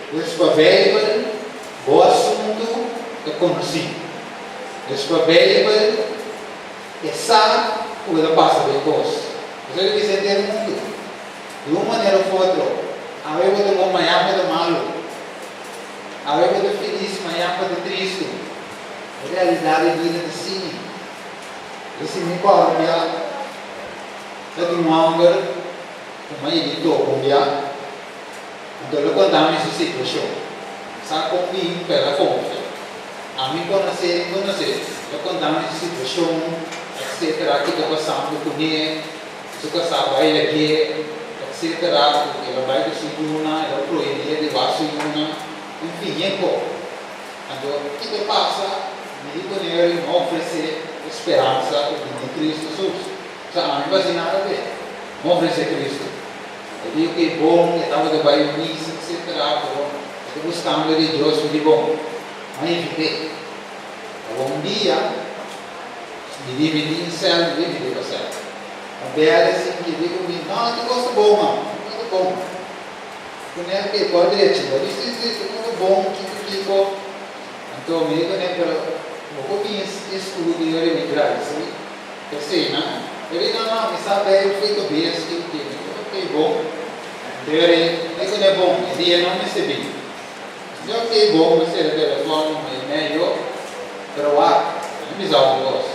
Speaker 1: Dus pa Beibel, bo asuntu ta konosí. Dus pa Beibel, e sa ku bo ta pasa den kos. Bo sa ke bisa henter mundu? Di un manera òf otro, awe bo ta bon, mañan bo ta malu. Awe bo ta felis, mañan bo ta tristu. E realidat di bida ta asina. Yo si mi kòrda bia Tabatin un hòmber ku m'a yega di topa un bia, anto el a konta mi su situashon. Sa kon bin ku el a konfia. Ami konosé, mi konosé. El a konta mi su situashon, etsetera, kiko a pasando kuné, su kasá bai lag'é, etsetera, ku el a bai ku su yuna, el a prohibí di wak su yuna, enfin, yen kos. Anto, kiko a pasa? Mi di kuné mi a ofresé e speransa ku tin den Kristu Hesus. Sa ami pa hasi nada p'e. Mi ofresé Kristu. E di ku e bon, e tabata bai un misa, etsetera, pero e ta buskando di Dios. Mi di bon, mi a invit'é. Awor un dia, mi di mi tin sèl, mi di mi riba sèl. A bèl sin ke di ku mi, No, tur kos ta bon, man, tur kos ta bon. Kuné a ke por drechi bo? Di si, si, tur kos ta bon, kiko, kiko. Anto mi di kuné, pero bo por bin e studio riba e drai, si? Esei nan. E di, No, no, mi sa bay un frito bes ki un kende. Mi di, Ok, bon. Pero e di kuné, Bon, e dia no mester bin. Mi di, Ok, bon, mi sera telefòn, mi mei yo. Pero wak, mi bisa un kos.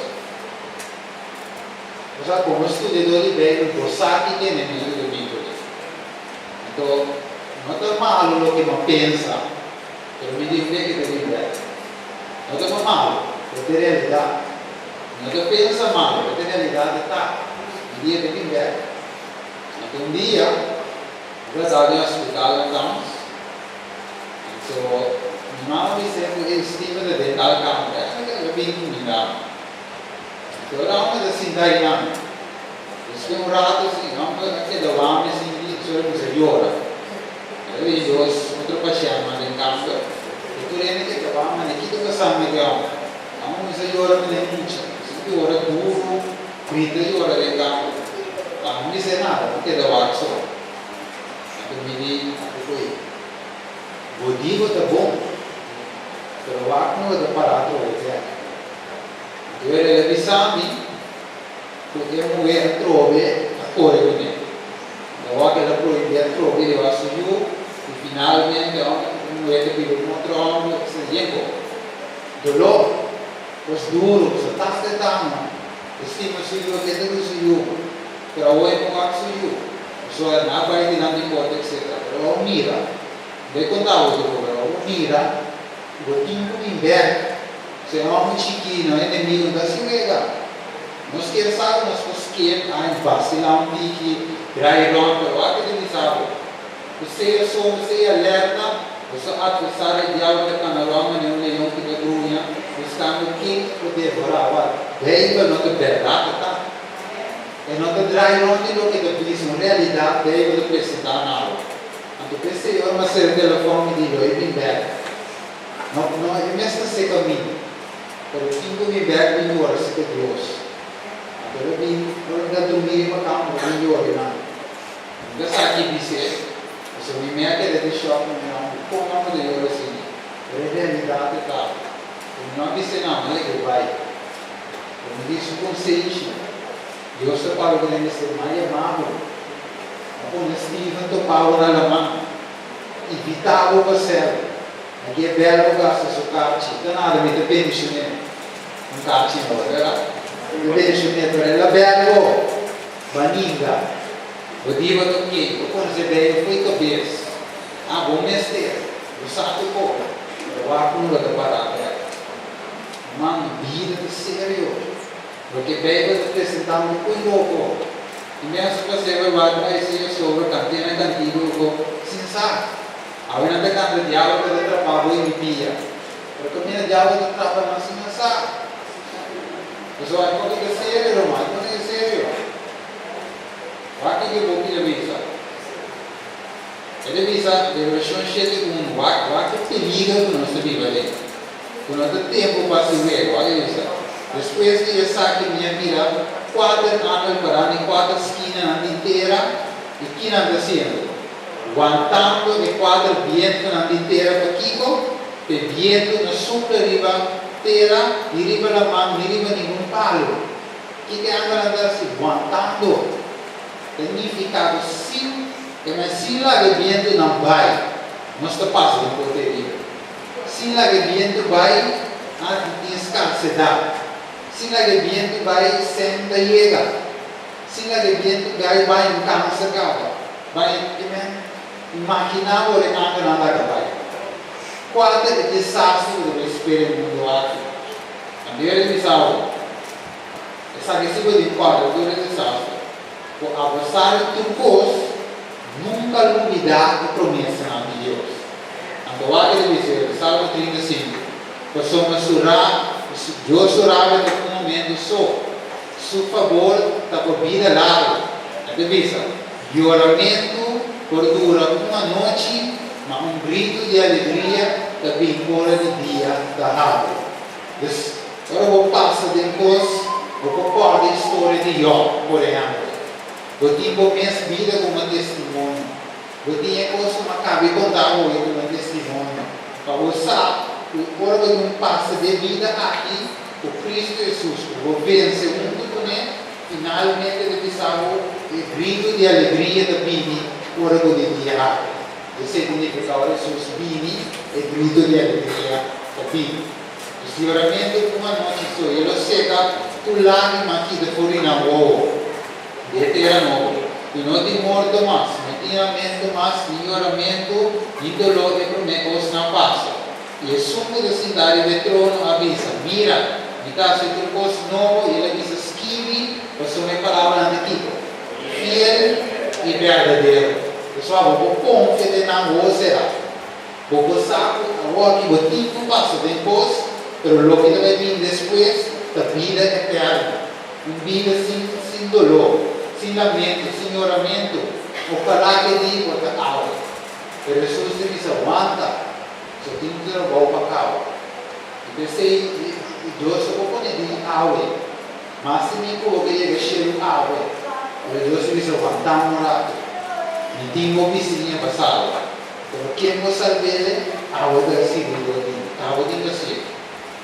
Speaker 1: Bo sa, komo studiadó di Beibel, bo sa ki ta enemigu di Beibel. Anto, no ta malu loke bo a pensa, pero mi di un ke ta bin bèk. No ta malu, pero ta e realidat. No ta pensa malu, pero ta e realidat e ta. Un dia ta bin bèk. Anto un dia, mi tabata den hospital na Towns, anto mi mama bis'é ku e Steven ta den tal kamer. El a bin ku mi dama. Anto ora homber ta sinta einan, despues un rato si e homber a keda wami sinti solo a kuminsa yora. El a bini dos otro pashèntnan den kamber i tur hende keda wak mane kiko ta pasando ku e homber. E homber kuminsa yora mane mucha, kuminsa yora duru, grita yora den kamber. Ami no bisa nada, mi keda wak so. Anto mi di, Apokoy, bo di bo ta bon, pero wak no ta para atrobe bèk. Anto el a bisa mi ku e muhé atrobe a kore kuné. Awor el a prohibí atrobe di wak su yu i finalmente ora ku e muhé ta biba ku otro hòmber sa yego. Doló, kos duru, sa tasta e tama. E stima su yu, e ke ta ku su yu, pero awor e no wak su yu. Pasobra nan a bai dilanti korte etsetera. Pero awor mira, bo e konta bo tur pero awor mira ku bo tin ku bin bèk. Si e hòmber chikí no enemigu no ta hasi wega. Nos kier sa ku nos por skep a en basilá un tiki, drai rònt, pero wak ke ta bisa bo, ku sea sombra, sea alerta, boso atversario e diabel ta kana rònt manera un leon ku ta gruña, buskando ken e por devorá. Wak, Beibel no ta bèrdat e ta. E no ta drai rònt di loke ta bisa, un realidat Beibel ta presentá na bo. Anto p'esei ora mi a sera telefòn mi di lo e bin bèk. No, no, e mes ta seca mi, pero tin cu mi bek bin yora si ta Dios. Anto lo bin, ora mi ta drumi riba cama, lo bin yora i nan. Mi ta sa ki bis'é, pasobra mi mea keda den shock, mi mira un con amo ta yora asina, pero e realidad e ta, cu mi no a bis'é nan, mi lege bai. Pero mi di su consenshi, Dios ta papia cu den mester mas yama bo, a pone Steven topa bo na laman. Invitá bo pa sel. Aki e bel bo gasta su karchi. Ta nada mi ta bendishoné. Un karchi no, verdad? Mi ta bendishoné, pero el a bel bo. Baninga. Bo di bo ta oké. Bo konosé Beibel fo'i kabes. Ah, bo mester. Bo sa tur kos. Pero wak ku no ta pará bek. Man, bida ta serio. Loke Beibel ta presentá no ta pui loko. I mes ku pasé bai wak na Isaías sobre kantena kantigu ku sin sa. Awe nan ta kanta diabel ta trapa bo i mi pia. Pero kaminda diabel ta trapa nan sin nan sa. Pasobra ai poko ta serio ruman, ai poko ta serio. Wak kiko e buki ta bisa. E ta bisa Revelashon 7:1, wak wak e peliger ku nos ta biba aden. Ku no ta tempu pa hasi wega, wak e bisa. Despues di esaki mi a mira kuater angel pará den kuater skinanan di tera, i ki nan ta hasiendo? Wantando e kuater bientunan di tera pakiko? P'e bientu no supla riba tera, ni riba laman, ni riba ningun palu. Kiko e angelnan ta hasi? Wantando. Ta nifiká ku sin e men sin laga e bientunan bai, nos ta pasa den porteria. Sin laga e bientu bai, a tin skarsedat. Sin laga e bientu bai, sèn ta yega. Sin laga e bientu gai bai un kansa kaba. Bai, amen. Imaginá ora e angelnan laga bai. Kua ta e desastro ku ta bai spera e mundu aki? Anto di bisa bo, Esaki si bo tin kòrda tur e desastro. Ku apesar di tur kos, nunka lubidá e promesanan di Dios. Anto wak e ta bisa e Salmo 35, Pasobra su ra, Dios su rabia ta un momento so, su fabor ta pa bida largu. E ta bisa, Yoramentu por dura un anochi, ma un gritu di alegria ta bin ora di dia ta habri. Dus, ora bo pasa den kos, bo por kòrda historia di Yòb, por ehèmpel. Bo tin bo mes bida komo testimonio. Bo tin e kos ku mi a kaba di konta awe komo testimonio, pa bo sa ku ora bo tin un pasa den bida aki ku Kristu Hesus, ku bo vense huntu kuné, finalmente ta bisa bo e gritu di alegria ta bini ora ku di dia habri. Esei ta nifiká ora Hesus bini, e gritu di alegria ta bini. Dus yoramentu un anochi so, i e lo seka tur lágrima kita for di nan wowo. Di e tera nobo, i no tin morto mas, no tin lamento mas, ni yoramentu, ni doló, e promé kosnan pasa. I esun ku ta sintá riba e trono a bisa, Mira, mi ta hasi tur kos nobo, i el a bisa, Skibi, pasobra e palabranan ta kiko? Fiel i berdadero. Pasobra bo por konfia den nan wou será. Bo por sa ku awor aki bo tin ku pasa den kos, pero loke ta bai bini despues ta bida eterno. Un bida sin sin doló, sin lamento, sin yoramentu. Ojalá ke di por ta awe. Pero Hesus ta bisa, Wanta, so tin un trabou pa kaba. I p'esei Dios ta por pone di awe. Mas di mi ku bo ke yega shelu awe. Pero Dios ta bisa, Wantá un ratu. Mi tin bo bisiña pa salba. Pero ken bo salb'ele? Awe ta risibi dor di mi. Abo tin kasié.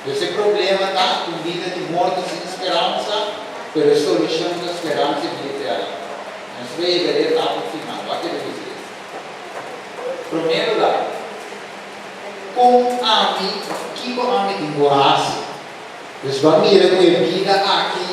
Speaker 1: Pues e problema ta un bida di morto sin speransa, pero e solucion ta speransa i bida eterno. Nos lo yega di etapa final. Wak e ta bisa esei. Prome lugar, con ami of kico ami tin cu haci? Pues bo a mira cu e bida aki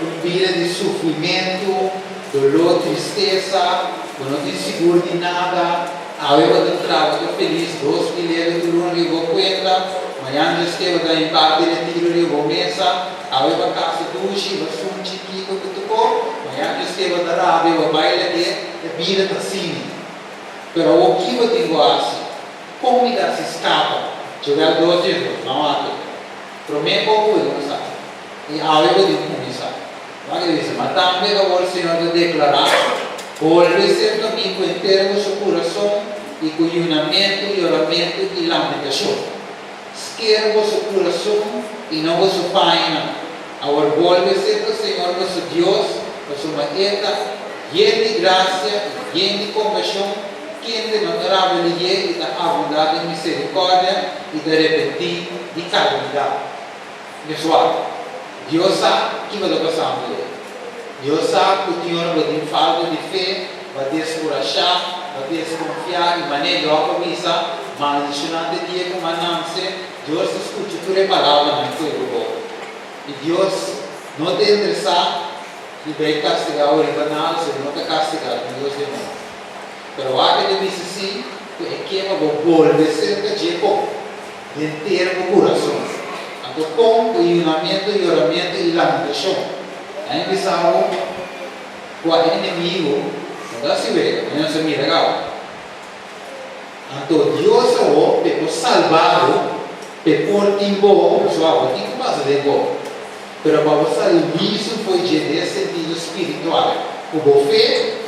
Speaker 1: un bida di sufrimento, dolor, tristesa, bo no tin sigur di nada, awe bo ta traha, bo ta felis 2000 euro tur luna riba bo cuenta, mañan Dios ke bo ta den parti retiro riba bo mesa, awe bo a casa dushi, bo a sunchi kico cu tuco, mañan Dios ke bo ta rabia, bo a baila ke, e bida ta asina. Pero awor ki bo tin cu haci? Kon mi ta hasi skapa? Joel dos 12, Ban wak e. Promé kon ku bo tin sa, i awe bo tin kuminsá. Wak e bisa, Ma tambe awor Señor ta deklará, Bolbe serka mi ku henter boso kurason i ku yunamentu, yoramentu i lamentashon. Sker boso kurason i no boso pañanan. Awor bolbe serka Señor boso Dios, pasobra E ta yen di grasia i yen di kompashon, Kende no ta rabia lihé i ta abundá den miserikòrdia i ta repentí di kalamidat. Mesual, Dios sa kiko ta pasando ei. Dios sa ku tin ora bo tin falta di fe, bo a deskurashá, bo a deskonfiá i manera Jòb a bisa, Maldishoná te dia ku m'a nanse. Dios ta skucha tur e palabranan ku e bo boka. I Dios no ta interesá di bai kastigá bo riba nada, si bo no ta kastigá, tin Dios den bo. Pero wak e ta bisa si ku e ke pa bo bolbe serka dje kon henter bo kurason. Anto kon ku yunamentu, yoramentu i lamentashon. Nan e bisa bo kua e enemigu no ta hasi wega, mi no sa mira kaba. Anto Dios awor p'e por salba bo, p'e por tin bo, pasobra bo tin ku pasa den bo. Pero pa bo sali lisu fo'i dje den e sentido spiritual ku bo fe,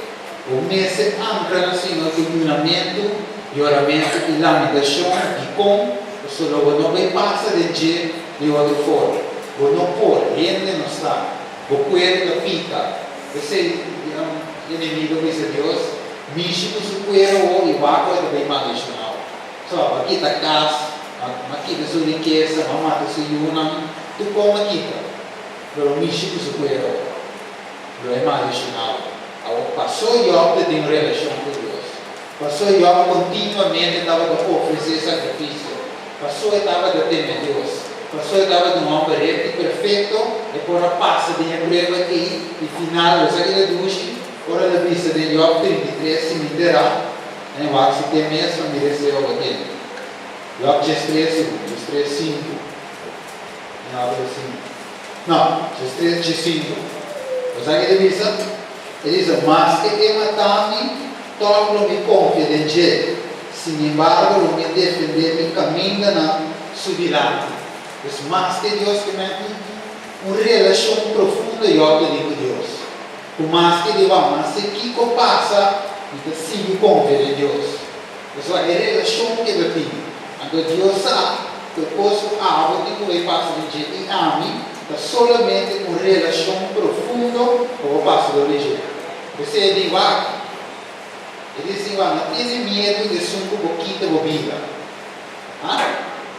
Speaker 1: bo mester ankra na Señor ku yunamentu, yoramentu i lamentashon. Dikon? Pasobra bo no bai pasa den dje di otro forma. Bo no por, hende no sa. Bo kueru ta pika. P'esei e enemigu a bisa Dios, Mishi ku su kueru awor i wak ku e ta bai maldishonau. So, bo a kita kas, bo a kita su rikesa, bo a mata su yunan, tur kon a kita. Pero mishi ku su kuero lo e maldishonado. Awor, pasó Jòb ta den un relashon ku Dios. Pasó Jòb kontinuamente tabata ofresé sakrifisio. Pasó e tabata teme Dios. Pasó e tabata un hòmber rekto i perfekto. e por a pasa den e prueba ei i final bo sa ki ta dushi ora el a bisa den Job 33 si mi tera en wak si te mes pa mira esei ora bo tende Job 13 segun 13 sinku en wak e sinku no 13 15 bo sa ki ta bisa e bisa maske e mata mi tòg lo mi konfia den dje sin embargo lo mi defende mi kamindanan su dilanti. Pues maske Dios ke men un un relashon profundo Job ta tin ku Dios. Ku maske di wak maske kiko pasa mi ta sigui konfia den Dios. Pasobra e relashon ke ta tin. Anto Dios sa ku e kos ku abo tin ku e pasa den dje i ami ta solamente un relashon profundo ku bo pasa dor di dje. P'esei di wak e di si wak no tene miedu di esun ku bo kita bo bida. Ha?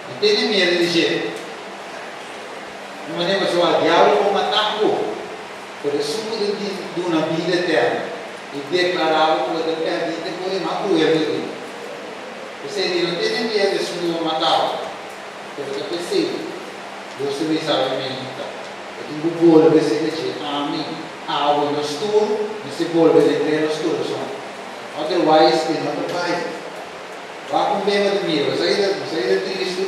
Speaker 1: No tene miedu di dje. Un manera pasobra diablo por mata bo, pero esun ku ta duna bida eterno i deklará bo ku bo ta pèrdí ta kos di mas kruel ku tin. P'esei di no tene miedu esun ku por mata bo, pero ta p'esei Dios ta bisa bo e menta. Bo tin ku bolbe serka dje. Ami, abo i nos tur mester bolbe den tre nos kurason. Otherwise e no ta bai. Wak un beba ta mira, bo sa ki ta, bo sa ki ta tristu?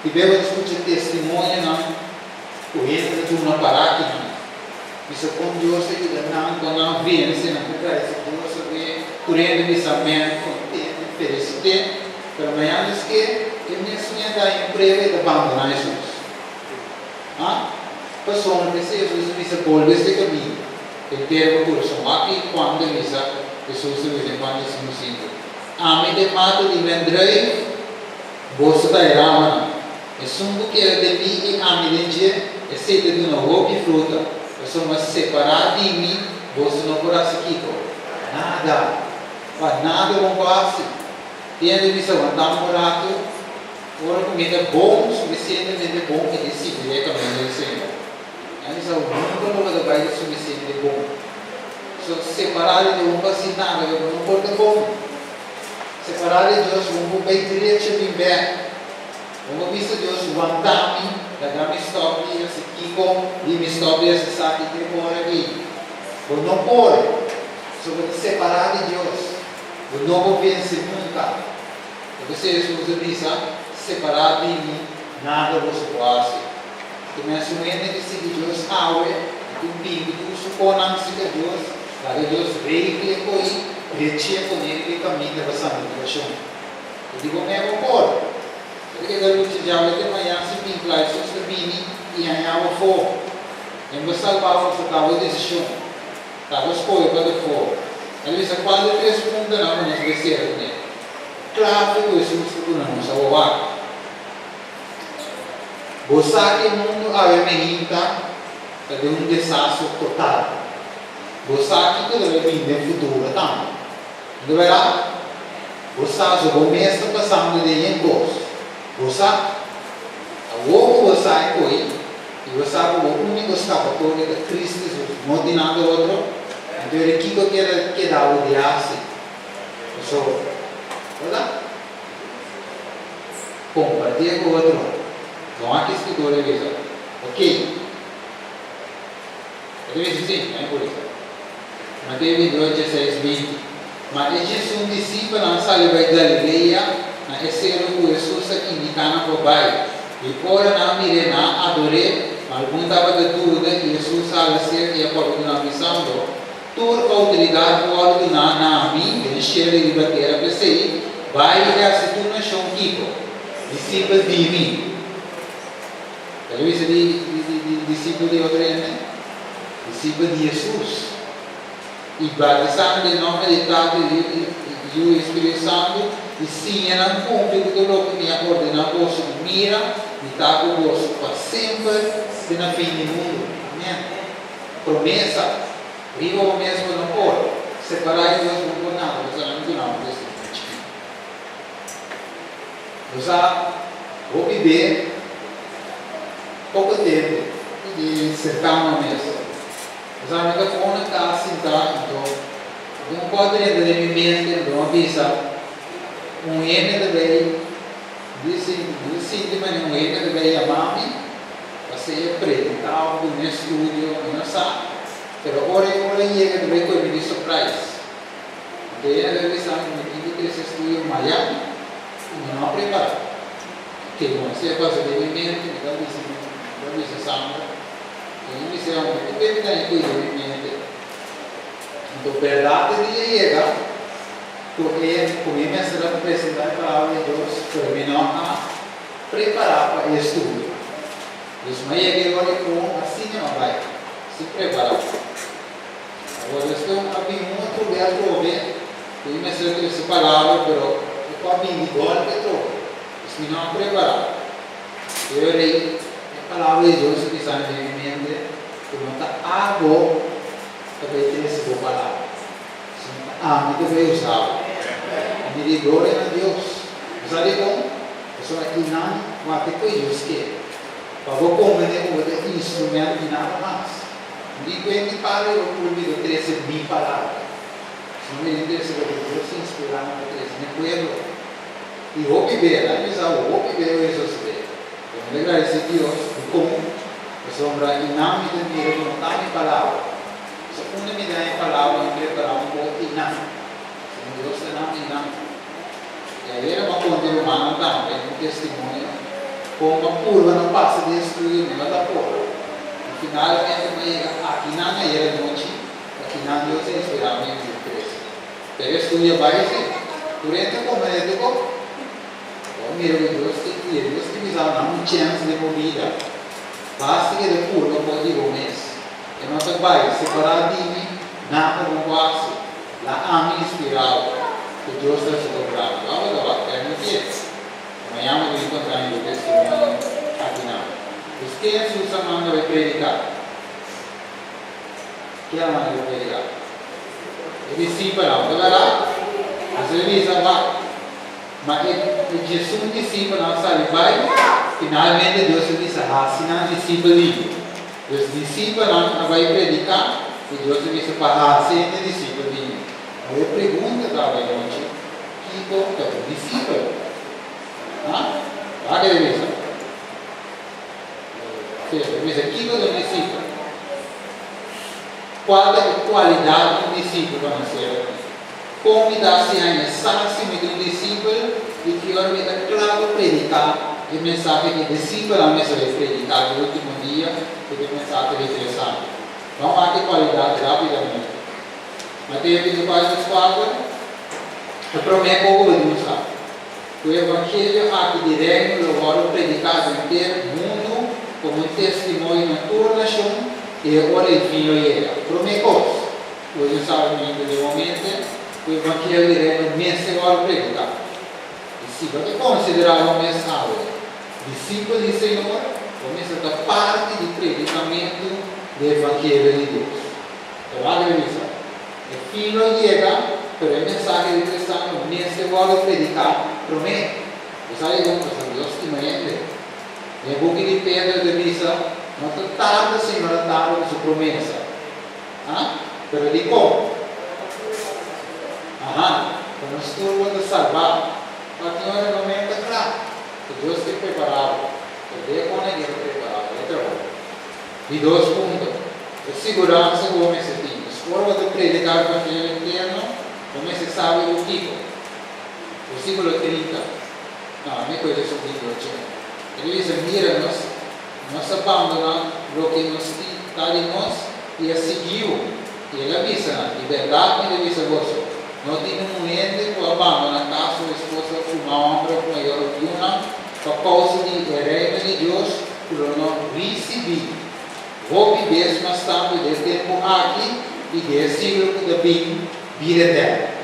Speaker 1: Di beba ta skucha testimonionan ku hende ta duna para akinan. Bisa kon Dios a yuda nan, kon nan a vense, nan ta gradisi Dios awe, tur hende bisa amen, kontento, felisite. Pero mañana eske e mes hende a haña prueba i ta bandoná Hesus. Ha? Pasobra p'esei Hesus a bisa, Bolbe este kaminda, henter bo kurason. Wak ki Juan ta bisa, Hesus ta bisa den Juan 15. Ami ta e mata di wendruif, boso ta e ramanan. Esun ku keda den mi i ami den dje, esei ta duna hopi fruta, pasobra separá di mi boso no por hasi kiko? Nada! Pa nada bo por hasi. Tin hende bisa, Wantá un ratu, ora ku mi ta bon, sufisientemente bon, mi ta sigui e kaminda di Señor. Nan bisa, Nunka lo bo ta bai ta sufisiente bon. So, separá di Dios bo no por hasi nada, bo no por ta bon. Separá di Dios bo no por bai drecha bin bèk. Bo no por bisa Dios, Wanta mi, laga mi stòp di hasi kiko i mi stòp di hasi esaki te ora ei. Bo no por. So bo ta separá di Dios. Bo no por vense nunka. P'esei Hesus a bisa, Separá di mi, nada boso por hasi. Te mes un hende ke sigui Dios awe i ku bini tur su konan sika Dios, laga Dios regla e koi, drechi'e pone riba e kaminda pa santifikashon. E di bo mei bo por. E ta keda lucha djawe te mañan si bin kla Hesus ta bini i haña bo afó. En bo salbá bo pasobra ta bo desishon. Ta bo skohe pa ta afó. El a bisa kual di e tres puntonan ku nos bai sera kuné. Klave ku Hesus ta duna nos awor. Bo sa ku e mundu awe meinta ta den un desastro total. Bo sa kiko ta bai bini den futuro tambe. No ta bèrdat? Bo sa so bo mes ta pasando den yen kos. Bo sa. Awor ku bo sa e koi i bo sa ku bo úniko skapatoria ta Kristu Hesus, no tin nada otro, anto eri kiko keda keda bo di hasi? Pasobra, bèrdat? Compartié cu otro. No aki escritor a bisa, Ok. E ta bisa si, no e por bisa. Mateo 22, 16, 20. Ma e 11 disipelnan sali bai Galilea, na e sero cu Hesus a indica nan pa bai. I ora nan a mir'é, nan a ador'é, ma algun tabata duda, i Hesus a hala cerca i a papia cu nan, bisando, Tur outoridat wòrdu duná na mi den shelu i riba tera. P'esei, bai i hasi tur nashon kiko? Disipel di mi. El a bisa di disipel di otro hende? Disipel di Hesus. I batisá nan den nòmber di e Tata, di e Yu i e Spiritu Santu, i siña nan kumpli ku tur loke mi a ordená boso. I mira, mi ta ku boso pa semper te na fin di mundu. Amèn. Promesa, Riba bo mes bo no por separá di Dios, bo no por nada, bo sa nan duna un testimonio chikito. Bo sa hopi be poko tempu di serkano mes. Bo sa mi ta kon na kas sintá anto un kos drenta den mi mente anto mi a bisa un hende ta bay di sinti manera un hende ta bay yama mi. Pa sea prediká òf duna estudio, mi no sa. Pero ora e ora yega ta bai kohe mi di surprise. Anto e a bisa mi mi tin ku trese estudio mañan i mi no a prepará. Ke bon, esei a pasa den mi mente, mi ta bisa mi ta bisa Sandra. I mi bisa, Hombre, ki bende ta e kuida mi mente? Anto bèrdat e dia yega ku e ku mi mester a presentá e palabra di Dios, pero mi no a prepará pa e estudio. Dus mi a yega e ora i kon asina mi a bai, sin prepará. Awor despues a bin un otro bia atrobe ku mi mester a trese palabra, pero e por a bin di gòlpe atrobe. Dus mi no a prepará. E ora ei e palabra di Dios a bisa mi den mi mente ku no ta abo ta bai trese bo palabra, sino ta ami ta bai usa bo. I mi di, Gloria na Dios! Bo sa dikon? Pasobra einan wak ku Dios ke pa bo komprendé ku bo ta instrumènt i nada mas. Di ku e mi Padre lo purbi lo trese mi palabra, sino mi den trese loke Dios inspirá mi pa trese n'e pueblo. I hopi be, laga mi sa bo, hopi be lo e sosodé. Pero mi ta gradisí Dios dikon, pasobra einan mi ta mira ku no ta mi palabra. So unda mi daña e palabra mi prepará un poko einan, sino Dios ta nan einan. I ayera mi a konta e rumannan tambe un testimonio kon mi a purba na pasa di e estudio mi no ta por. I finalmente mi a yega akinan ayera nochi, akinan Dios a inspirá mi mi trese. Pero e estudio a bai si. Tur hende a komprendé tur kos. Bo a mira ku Dios ke kere, Dios ke bisa nan un chèns den bo bida. Basta keda purba por di bo mes. E no ta bai separá di mi, nada bo por hasi. La ami inspirá bo, ku Dios ta hasi bo grandi. Wak bo ta wak, permitié. Mañana bo tin kontra mi bo testimonio akinan. Dus ken Hesus a manda bai prediká? Ken a manda bai prediká? E disipelnan, ta bèrdat? Hesus a bisa, Wak, ma e djesun disipelnan a sali bai, finalmente Dios a bisa, Hasi nan disipel di mi. Dus disipelnan a bai prediká i Dios a bisa pa hasi hende disipel di mi. Awor e pregunta ta awe nochi, Kiko ta un disipel? Ha? Wak e bisa. Sí, e bisa, Kiko ta un disipel? Kual ta e kualidat di un disipel pa mi ser? Kon mi ta hasi haña sa si mi ta un disipel i ki ora mi ta kla pa prediká e mensahe ku e disipelnan mester bai prediká di último dia ku ta e mensahe di interesante? Ban wak e kualidat rápidamente. Mateo 24 vers 4, E promé koko bo tin ku sa, ku e evangelio aki di Reino lo wòrdu prediká den henter mundu komo un testimonio na tur nashon i e ora ei fin lo yega. Promé kos. Pues e sabimentu den bo mente ku evangelio di Reino mester wòrdu prediká. I si bo ta konsiderá bo mes awe disipel di Señor, bo mester ta parti di predikamentu di evangelio di Dios. Ta wak e bisa, E fin lo yega, pero e mensahe di kristiano mester wòrdu prediká promé. Bo sa dikon? Pasobra Dios stima hende. Den e buki di Pedro e ta bisa, No ta tarda Señor a tarda ku su promesa. Ha? Pero dikon? Aha, pa nos tur bo ta salbá. Pa tin ora no mester ta kla ku Dios ke prepará bo. Pero de kon e ke prepará bo e trabou. Di dos punto, e siguransa ku bo mester tin. Pues ora bo ta prediká e evangelio eterno, bo mester sabi ku kiko. Versíkulo 30. No, ami a kohe esun 28. E ta bisa, Mira, nos nos a bandoná loke nos tin ta di nos i a sigui bo. I el a bisa nan, Di bèrdat mi ta bisa boso, no tin un hende ku a bandoná kas o esposa òf ruman hòmber òf mayor òf yunan pa kousa di e Reino di Dios ku lo no risibí hopi bes mas tantu den e tempu aki i den e siglo ku ta bin bira eterno.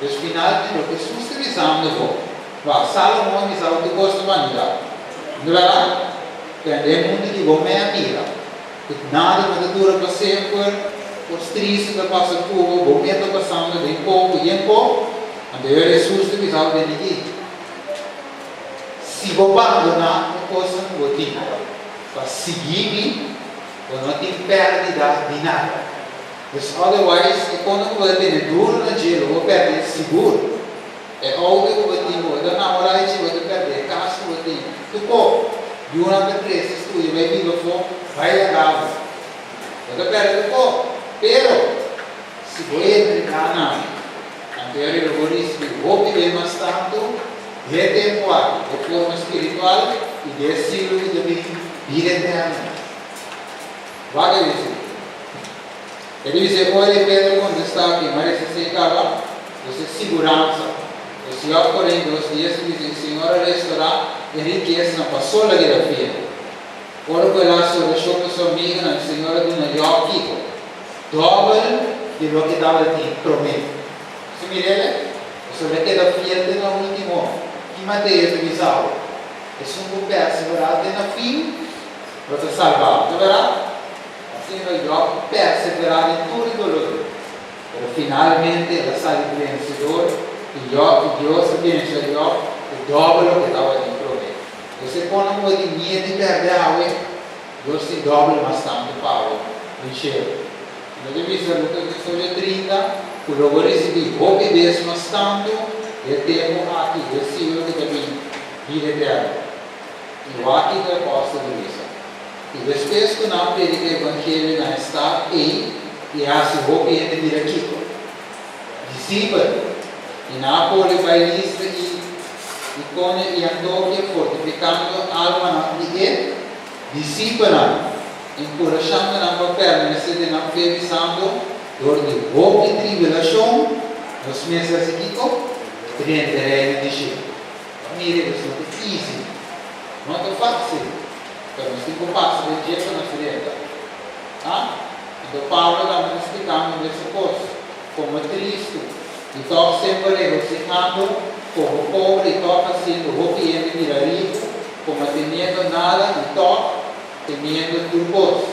Speaker 1: Dus finalmente loke Hesus ta bisando bo, Wak, Salomon a bisa bo tur kos ta banidat. No ta bèrdat? Tende e mundu di bo mei a mira. Ku nada no ta dura pa semper, kos tristu ta pasa ku bo, bo mei ta pasando den poko i en poko. Anto e ora Hesus ta bisa bo den aki, Si bo bandoná e kosnan ku bo tin pa sigui mi, bo no tin pèrdida di nada. Dus otherwise e kosnan ku bo ta tene duru na dje lo bo pèrdè sigur. E outo ku bo tin, bo ta namorá i dje bo ta pèrdè e kas ku bo tin, tur kos. Yunan ta krese, studia, bai biba afó, bai laga bo. Bo ta pèrdè tur kos. Pero, si bo entregá na mi, anto e lo bo risibí hopi be mas tantu di e tempu aki, den forma spiritual i den e siglo ku ta bin, bida eterno. Wak e bisa. E ta bisa e ora di Pedro kontestá ku e marese esei kaba, Nos e siguransa. Nos Yòb Korintios dies ta bisa, E Señor a restorá e rikesnan pa so la keda fiel. Ora ku el a hasi orashon pa su amigonan, e Señor a duna Yòb kiko? Dòbel di loke e tabatin promé. Boso mir'el? Pasobra el a keda fiel te na último. Ki Mateo ta bisa awe? Esun ku perseverá te na fin lo ta salbá. Ta bèrdat? Asina Yòb perseverá den tur e dolor. Pero finalmente el a sali vensedor i Yòb i Dios a bensha Yòb ku dòbel loke tabatin promé. Nos e kono ku bo tin miedu di pèrdè awe, Dios tin dòbel mas tantu pa bo den shelu. I no ta bisa Lukas 18, 30 ku lo bo risibí hopi bes mas tantu di e tempu aki i e siglo ku ta bin, bida eterno. I wak kiko e apòstel ta bisa. I despues ku nan a predika evangelio na e stat ei i hasi hopi hende bira kiko? Disipel. I nan a kore bai Listra i Ikonio i Antokia fortifikando almanan di e disipelnan, enkurashando nan pa permanesé den nan fe bisando, Dor di hopi tribulashon nos mester hasi kiko? Drenta e Reino di shelu. Mira, esei no ta easy, no ta fásil. Pero nos tin ku pasa den dje pa nos drenta. Ha? Anto Pablo tambe ta splikando mesun kos, Komo tristu, i tòg semper regosihando, komo pobre, i tòg hasiendo hopi hende bira riku, komo teniendo nada, i tòg teniendo tur kos.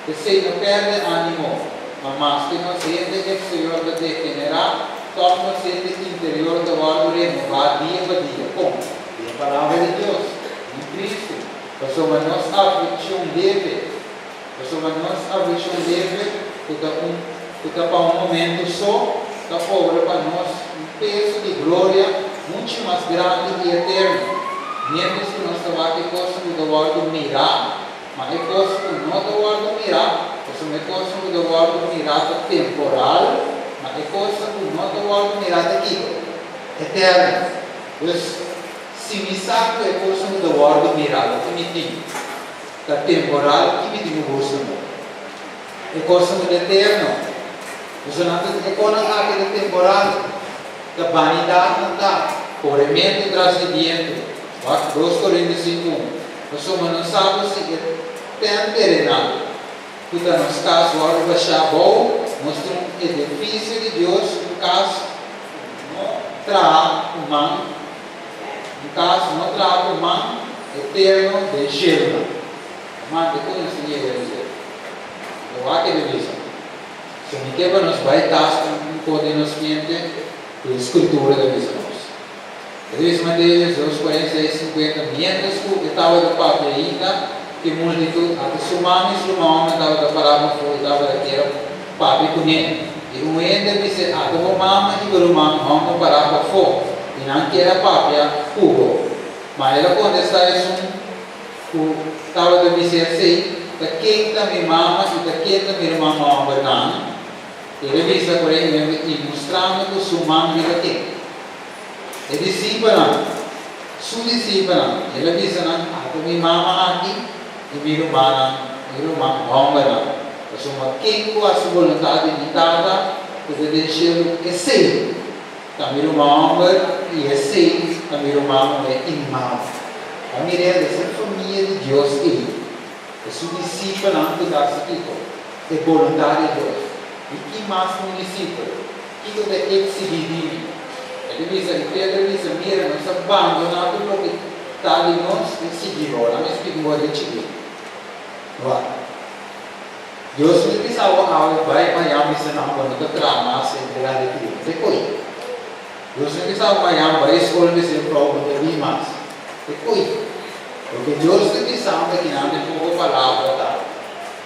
Speaker 1: P'esei no pèrdè ánimo, ma maske nos hende eksterior ta degenerá, tòg nos hende interior ta wòrdu renobá dia pa dia. Kon? Den Palabra di Dios, den Kristu. Pasobra nos aflikshon leve, pasobra nos aflikshon leve, ku ta un, ku ta pa un momentu so, ta obra pa nos un peso di gloria muchu mas grandi i eterno, miéntras ku nos ta wak e kosnan ku ta wòrdu mirá, ma e kosnan ku no ta wòrdu mirá, pasobra e kosnan ku ta wòrdu mirá ta temporal, ma e kosnan ku no ta wòrdu mirá ta kiko? Eterno. Dus, si mi sa ku e kosnan ku ta wòrdu mirá loke mi tin ta temporal, ki mi tin ku gosa no? E kosnan ku ta eterno. Pasobra nan ta e kosnan aki ta temporal, ta banidat nan ta, korementu tras di bientu. Wak dos Korintios 5, un. Pasobra nos sa ku si e tènt terenal ku ta nos kas wòrdu bashá abou, nos tin un edifisio di Dios, un kas ku no traha ku man, un kas no traha ku man, eterno den shelunan. Mante ku nos tin yega di dje. Lo wak e devisa. So mi ke pa nos bai tas un un ko den nos mente ku e Skritura ta bisa nos. E ta bisa Mateo 12, 46, 50, Miéntras ku e tabata papia ainda, ku e multitut, ata su mama i su rumannan tabata pará pafó i tabata kier a papia kuné. I un hende a bis'é, Ata bo mama i bo ruman hòmber pará pafó, i nan kier a papia ku bo. Ma el a kontestá esun ku tabata bis'é asei, Ta ken ta mi mama i ta ken ta mi ruman hòmbernan? El a bisa ku rei nuebe i mustrando ku su man riba ken? E disipelnan, su disipelnan. El a bisa nan, Ata mi mama aki i mi rumannan, mi ruman hòmbernan. Pasobra ken ku hasi boluntat di mi Tata ku ta den shelu, esei Ta mi ruman hòmber i esei ta mi ruman muhé i mi mama. Pa mir'é ta ser famia di Dios ei, e su disipelnan ku ta hasi kiko? E boluntat di Dios. I ki mas ku un disipel? Kiko ta eksigí di mi? E ta bisa, i Pedro a bisa, Mira, nos a bandoná tur loke ta di nos i sigui bo. Laat mi splika un kos chikí. Wak. Dios no ta bisa bo awe bai mañan bisa nan bo no ta traha mas entrega di tiro. Te koe. Dios no ta bisa bo mañan bai skol bisa juffrouw bo no ta bin mas. Te koe. Loke Dios ta bisa bo akinan den poko palabra ta,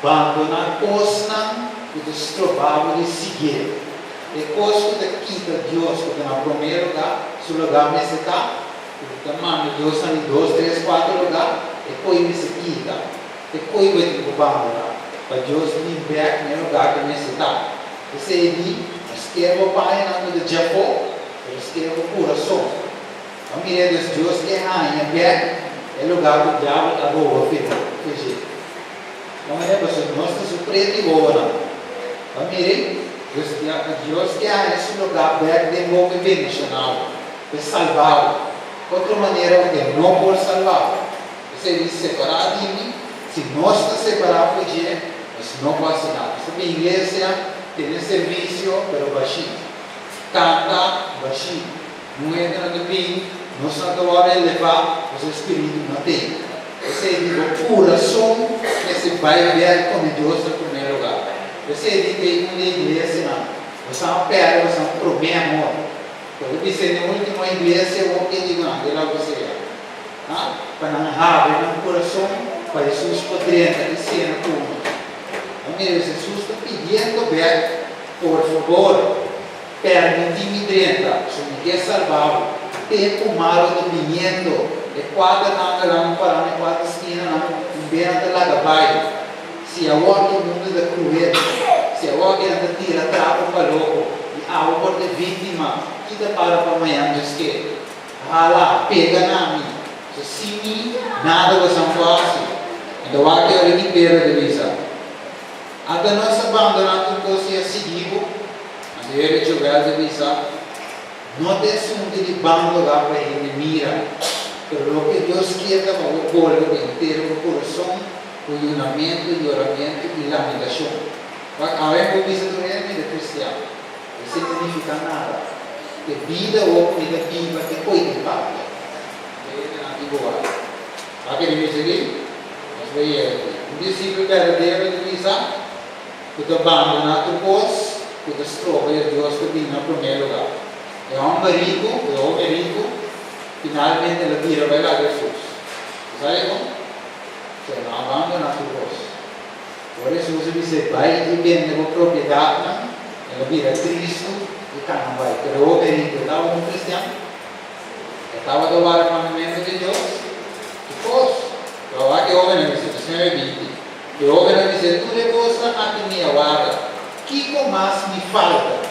Speaker 1: bandona kosnan ku ta stroba bo di siguié. E kos ku ta kita Dios ku ta na promé lugá, su lugá mester ta, ku ta manda Dios na di dos, tres, kuater lugá. E koi mester kita. E koi bo tin ku bandoná pa Dios bin bèk na e lugá ku e mester ta. P'esei di, no sker bo pañanan ku ta djafó, pero sker bo kurason. Pa mira dus Dios ke haña bèk e lugá ku diabel a roba fe dje. Pa mira pasobra nos ta su preti wowonan. Pa mira dus Dios ke haña su lugá bèk den bo p'e bendishoná bo, p'e salbá bo. Otro manera ku e no por salbá bo. Esei di separá di mi, si nos ta separá for dje, nos no por hasi nada. Nos ta bin iglesia, tene servisio, pero bashí. Kanta, bashí. Un hende no ta bin, nos no ta wòrdu elevá, nos espiritu no t'ei. Esei di bo kurason mester bai bèk pone Dios na promé lugá. Esei di t'ei un di iglesianan, boso a pèrdè boso promé amor. Bo ta bisa den último iglesia bo ke di nan, di Laodisea. Ha? Pa nan habri nan kurason pa Hesus por drenta i sena ku nan. Bo mira, Hesus ta pidiendo bèk, Por fabor, permití mi drenta, so mi ke salbá bo. Tempu malu ta biniendo, e kuater angelnan pará na e kuater skinanan, un bes nan ta laga bai. Si awor ki mundu ta kruel, si awor ki nan ta tira trapo pa loko i abo por ta e víktima, ki ta para pa mañan Dios ke? Hala, pega na mi. So sin mi, nada bosan por hasi. Anto wak e ora ki Pedro ta bisa, Ata nos a bandoná tur kos i a sigui bo. Anto e ora Joel ta bisa, No ta esuntu di bandogá pa hende mira, pero loke Dios kier ta pa bo bolbe ku henter bo kurason, ku yunamentu, yoramentu i lamentashon. Wak, awe bo bisa tur hende mi ta kristian. Esei no nifiká nada. E bida awor ku mi ta biba te koe den papia. E hendenan di boa. Wak e di bisa aki? Nos bai yega aki. Un disipel berdadero ta bisa ku ta bandoná tur kos ku ta stroba i Dios ta bini na promé lugá. E hòmber riku, e hóben riku, finalmente el a bira bai laga Hesus. Bo sa dikon? Pasobra nan a bandoná tur kos. Ora Hesus a bis'é, Bai i bende bo propiedatnan, el a bira tristu i kana bai. Pero e hóben riku e tabata un kristian? E tabata wara mandamentu di Dios? Ki kos! Pero awor ki e hóben a bisa, 19, E hóben a bis'é, Tur e kosnan aki mi a warda, kiko mas mi falta?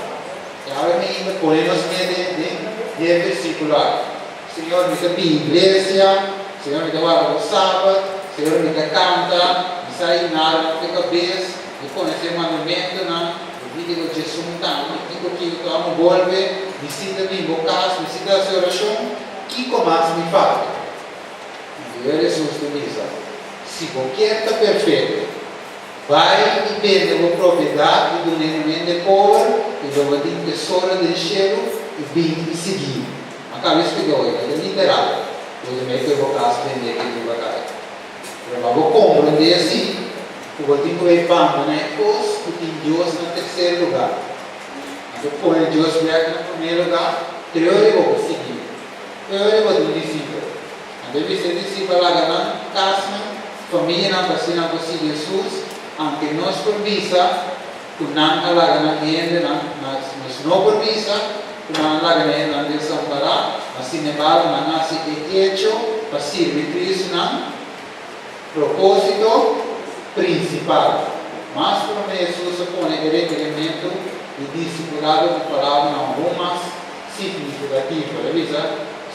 Speaker 1: I awe mi ta pone nos mente den e versíkulo aki. Señor, mi ta bin iglesia, Señor, mi ta warda bo Sabat, Señor, mi ta kanta, mi sa himnar nan ku kabes, mi konosé mandamentunan, Levítico 11 tambe, kiko kiko ku amo bolbe, mi si ta bin bo kas, mi si ta hasi orashon, kiko mas mi falta? Anto Hesus ta bisa, Si bo kier ta perfekto, Bai i bende bo propiedat i dun'é un hende pober i lo bo tin tesoro den shelu i bin i sigui mi. Ma kaba e splika hoy, no ta literal ku bo ta mei koe bo kas bend'é ke riba kai. Pero pa bo komprendé si ku bo tin ku bai bandoná e kos ku tin Dios na terser lugá. Anto pone Dios bèk na promé lugá, treo riba bo sigui mi. Treo riba bo ta un disipel. Anto e bisa e disipel laga nan kasnan, famianan pa asina nan por sigui Hesus, aunke nos por bisa ku nan a laga nan hendenan, mas nos no por bisa ku nan a laga nan hendenan desampará, ma sinembargo nan a hasi e echo pa sirbi Kristu nan propósito prinsipal. Mas promé Hesus a pone e rekerimentu di disipulado ku palabranan hopi mas signifikativo. El a bisa,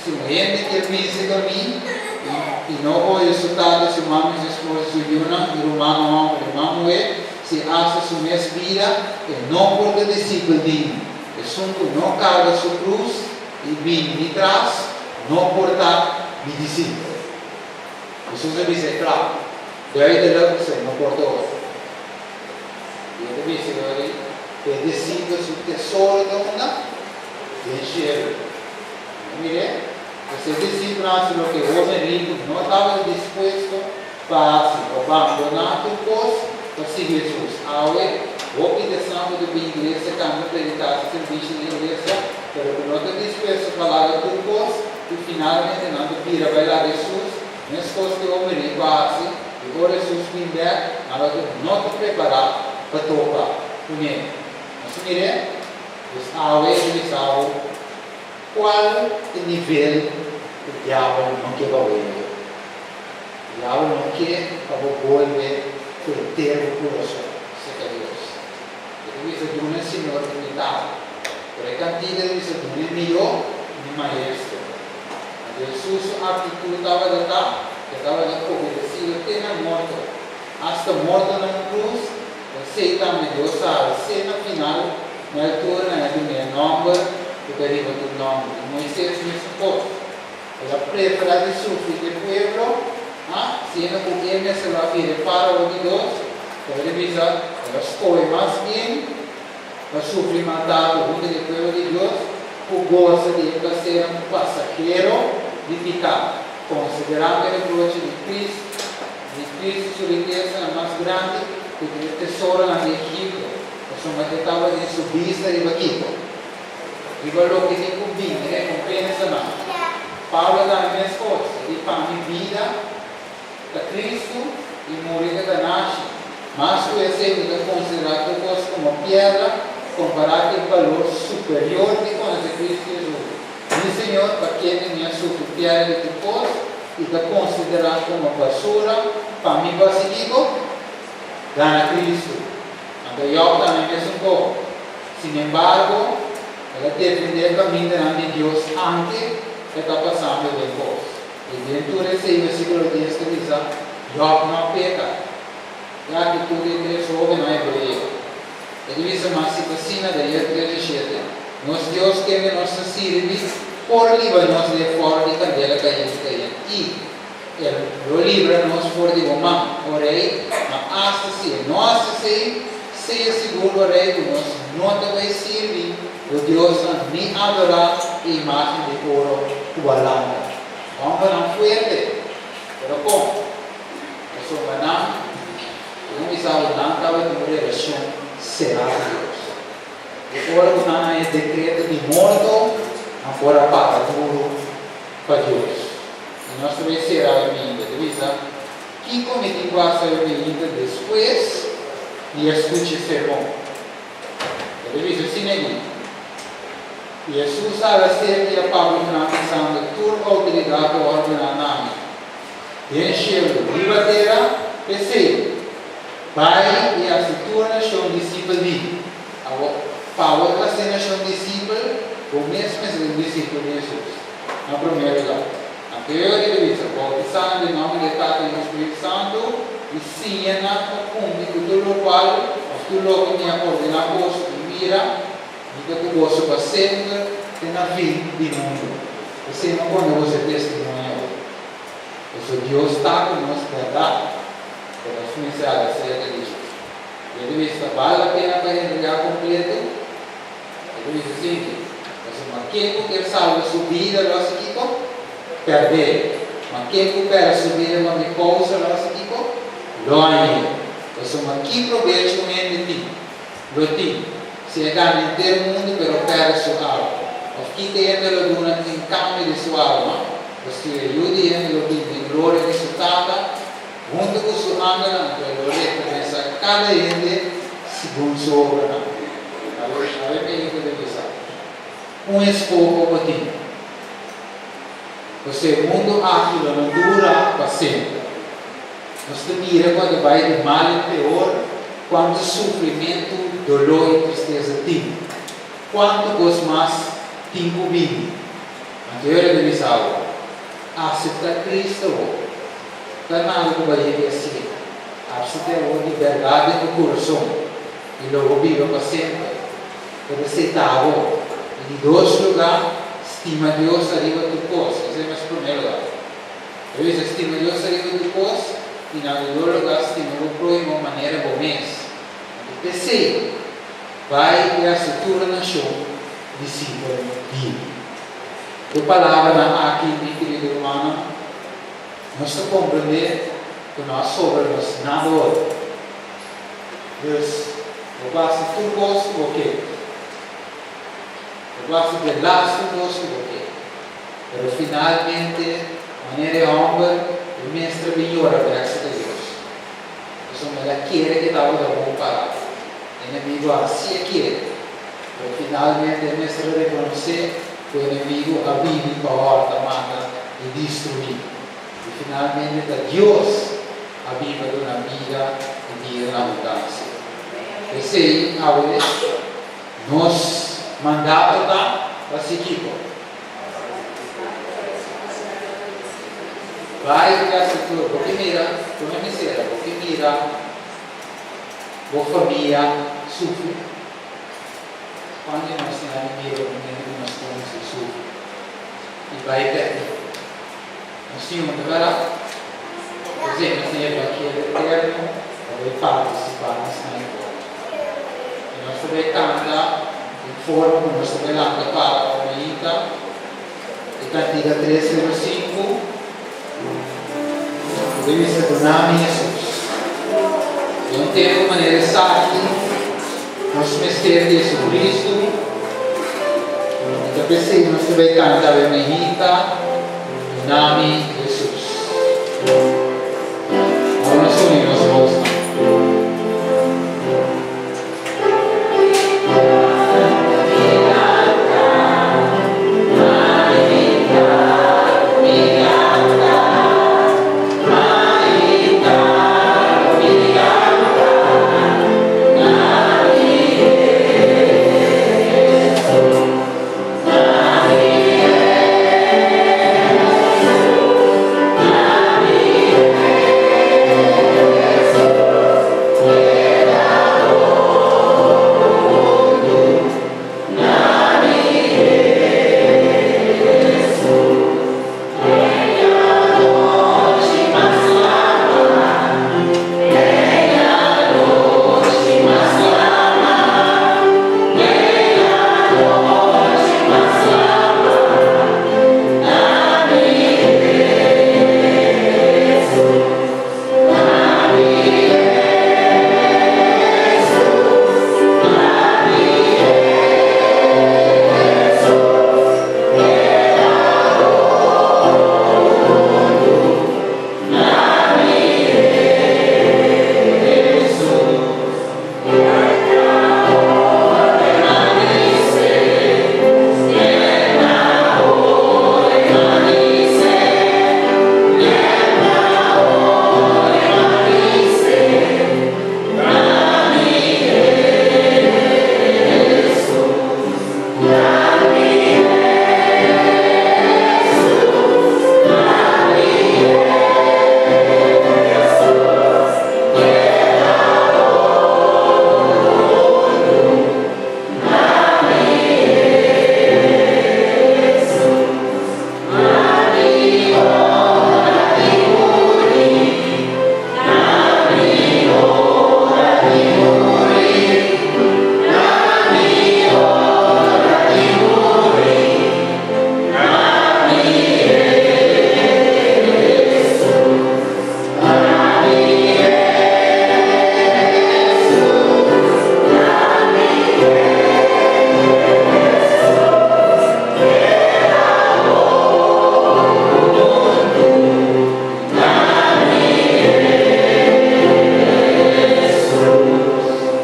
Speaker 1: Si un hende kier binse pa mi i no odia su tata, su mama, su esposa, su yunan, i rumannan hòmber i ruman muhé, si asta su mes bida, e no por ta disipel di mi. Esun ku no karga su krus i bini mi tras, no por ta mi disipel. Hesus a bisa e kla, duidelik ku esei no por ta ora. I e ta bisa yori ku e disipel su tesoro ta unda? Den shelu. Mir'é, esei disipelnan hasi loke e hóben riku no tabata dispuesto pa hasi, pa bandoná tur kos pa sigui Hesus. Awe, hopi di esnan ku ta bin iglesia kanta prediká hasi sirbishi den iglesia, pero ku no ta dispuesto pa laga tur kos i finalmente nan ta bira bai laga Hesus, meskos ku e hóben riku a hasi, i ora Hesus bin bèk, nan lo no ta prepará pa topa kuné. Nos mir'é, pues awe e bisa bo. Cual e nivel cu diabel no ke pa wende? Diabel no ke pa bo bolbe ku henter bo kurason serka Dios. E ta bisa duna e Señor e mitat, pero e kantika ta bisa duna e mihó mi maestro. Anto Hesus su aktitut tabata ta ku e tabata obedesido te na morto, asta morto na un krus. Esei tambe Dios a hals'é na final na altura na e dun'é e nòmber ku ta riba tur nòmber. I Moises mesun kos. El a preferá di sufri ku e pueblo, a siendo ku e mester lo a bira e fárao di dos, pero el a bisa, el a skohe mas bien pa sufri maltrato huntu ku e pueblo di Dios ku gosa di e plasernan pasahero di piká, konsiderando e reproche di Cristo. Di Cristo su rikesanan mas grandi ku di e tesoronan di Egipto, pasobra e tabatin su bista riba kiko? Riba loke tin ku bini, rekompensanan. Pablo tambe meskos, e di, Pa mi bida ta Cristo i muri ta ganashi. Mas ku esei mi ta konsiderá tur kos komo pièrdè kompará ku e balor superior di konosé Cristo Hesus, mi Señor, pa kende mi a sufri pièrdè di tur kos i ta konsiderá komo basura pa mi basi kiko? Gana Cristo. Anto Jòb tambe mesun kos. Sinembargo, el a defendé e kamindanan di Dios anke e ta pasando den kos. I den tur esei versíkulo dies ta bisa, Jòb no a peka. E aktitut di e tres hóbennan hebreo. E ta bisa mas si ta asina, Daniel 3:7, Nos Dios kende nos ta sirbi por libra nos di e fòrnu di kandela kayente kayente i El lo libra nos for di bo man, o rei, ma asta si E no hasi esei, sea sigur, o rei, ku nos no ta bai sirbi bo diosnan ni adorá e imágen di oro ku bo a lanta. Hòmbernan fuerte, pero kon? Pasobra nan, segun mi sa, nan tabatin un relashon será ku Dios. E ora ku nan haña dekreto di morto, nan por a paga duru pa Dios. I nos ta bai sera e mente. Ta bisa, Kiko mi tin ku hasi awe mainta despues di a skucha e sermon? E ta bisa asina aki, I Hesus a hala serka i a papia ku nan bisando, Tur outoridat a ordená na mi, den shelu, riba tera, p'esei, Bai i hasi tur nashon disipel di. Awor, pa bo hasi nashon disipel, bo mes mester ta un disipel di Hesus, na promé lugá. Anto e ora ta bisa, Boutisá nan den nòmber di e Tata, Yu i Spiritu Santu, i siña nan pa kumpli ku tur lokual òf tur loke mi a ordená boso, i mira, mi ta ku boso pa semper te na fin di mundu. P'esei no pone boso e testimonio awor. Pasobra Dios ta ku nos bèrdat. Pero nos mester agradecer ta dicho. E ta bisa ta bal la pena pa entrega completo? E ta bisa sinti, pasobra ma ken cu kier salba su bida lo haci kico? Perde. Ma ken cu perde su bida pa mi causa lo haci kico? Lo hañ'e. Pasobra ki probecho un hende tin, lo tin, si e gana henter mundo pero perde su alma? Of kiko e hende lo duna en cambio di su alma? Pasobra e Yu di hende lo bin den gloria di su Tata, Huntu ku su angelnan anto e lo rekompensá kada hende segun su obranan. Awe awe mi hende ta bisa, Un eskoho bo tin. Pasobra e mundu aki lo no dura pa semper. Nos ta mira ku a ta bai di mal en peor, kuantu sufrimentu, doló i tristesa tin. Kuantu kos mas tin ku bini. Anto e ora ta bisa awe, Aseptá Cristo bo. Ta nada ku bai hende hasié. Apsete awor di bèrdat den bo kurason, i lo bo biba pa semper. Pero esei ta abo. I di dos lugá, stima Dios ariba tur kos. Esei mes promé lugá. E bisa stima Dios ariba tur kos, i na di dos lugá stima bo próhimo manera bo mes. Anto p'esei, bai i hasi tur nashon disipel di mi. Ku e palabranan aki, mi kerido rumannan, Nos ta komprendé ku no a sobra nos nada ora. Dus, bo por hasi tur kos ku bo ke. Bo por hasi delastu kos ku bo ke. Pero finalmente, manera e hòmber, e mester bin yora bèk serka Dios. Pasobra el a kere ku e tabata bon pará. E enemigu a hasié kere. Pero finalmente e mester a rekonosé ku e enemigu a bini pa hòrta, mata i destruí. I finalmente ta Dios a bin pa duna bida i bida na abundansia. P'esei awe nos mandato ta pa sigui bo. Bai i hasi tur. Bo ke mira, prome mesera, bo ke mira bo famia sufri? Cuantu di nos tin a mira un hende cu nos conoce sufri i bai perde? Nos tin un, ta berdad? P'esei nos tin e banketo eterno pa bai participá na esnan encuentro. I nos ta bai canta den forma cu nos ta bai lanta para pa mainta e cantiga 305 cu ta bisa Dunami Jesus. Den un tempu manera esaki nos mester di Jesucristo i ta p'esei nos ta bai canta awe mainta. Nami Jesus. Awor nos uni nos bosnan.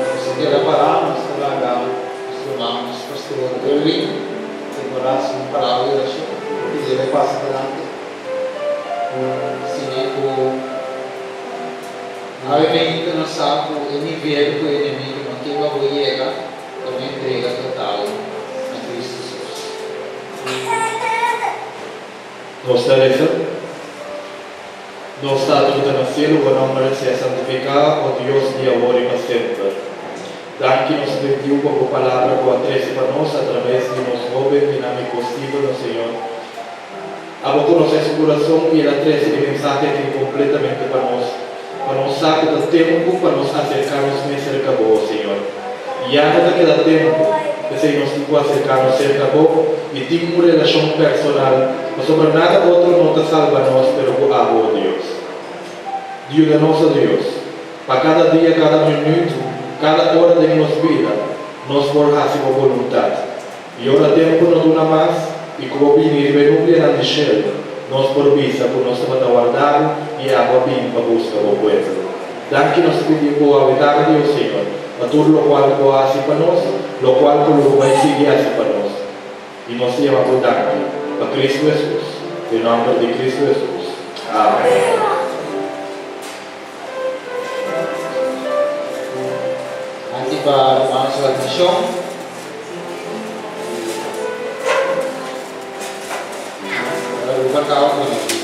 Speaker 1: Nos a keda pará, nos ta laga nos ruman, nos pastor Erwin, temporá su palabra di orashon. Pidi el e pasa adelante. Siña ku awe meinta nos sa ku e nivel ku e enemigu no ke pa bo yega ta un entrega total na Kristu Jesus.
Speaker 2: Nos ta resa, Nos Tata ku ta na sielu, bo nòmber sea santifiká, o Dios di awor i pa semper. Danki nos bendiu pa bo palabra ku a trese pa nos a traves di nos hóben dinámiko Steven, o Señor. Abo konosé su kurason i el a trese e mensahe aki kompletamente pa nos, pa nos sa ku ta tempu pa nos aserká nos mes serka bo, o Señor. Ya no ta keda tempu, p'esei nos tin ku aserká nos serka bo i tin un relashon personal, pasobra nada otro no ta salba nos pero ku abo, o Dios. Yuda nos, o Dios, pa kada dia, kada minüt, kada ora den nos bida, nos por hasi bo boluntat. I ora tempu no duna mas i ku bo bini riba e nublianan di shelu, nos por bisa ku nos tabata warda bo i abo a bini pa buska bo pueblo. Danki nos ta pidi bo awe tardi, o Señor, pa tur lokual ku bo a hasi pa nos, lokual ku lo bo bai sigui hasi pa nos. I nos ta yama bo danki, pa Kristu Hesus. Den nòmber di Kristu Hesus. Amen.
Speaker 1: Danki pa ruman su atenshon. Aruba ta bonito.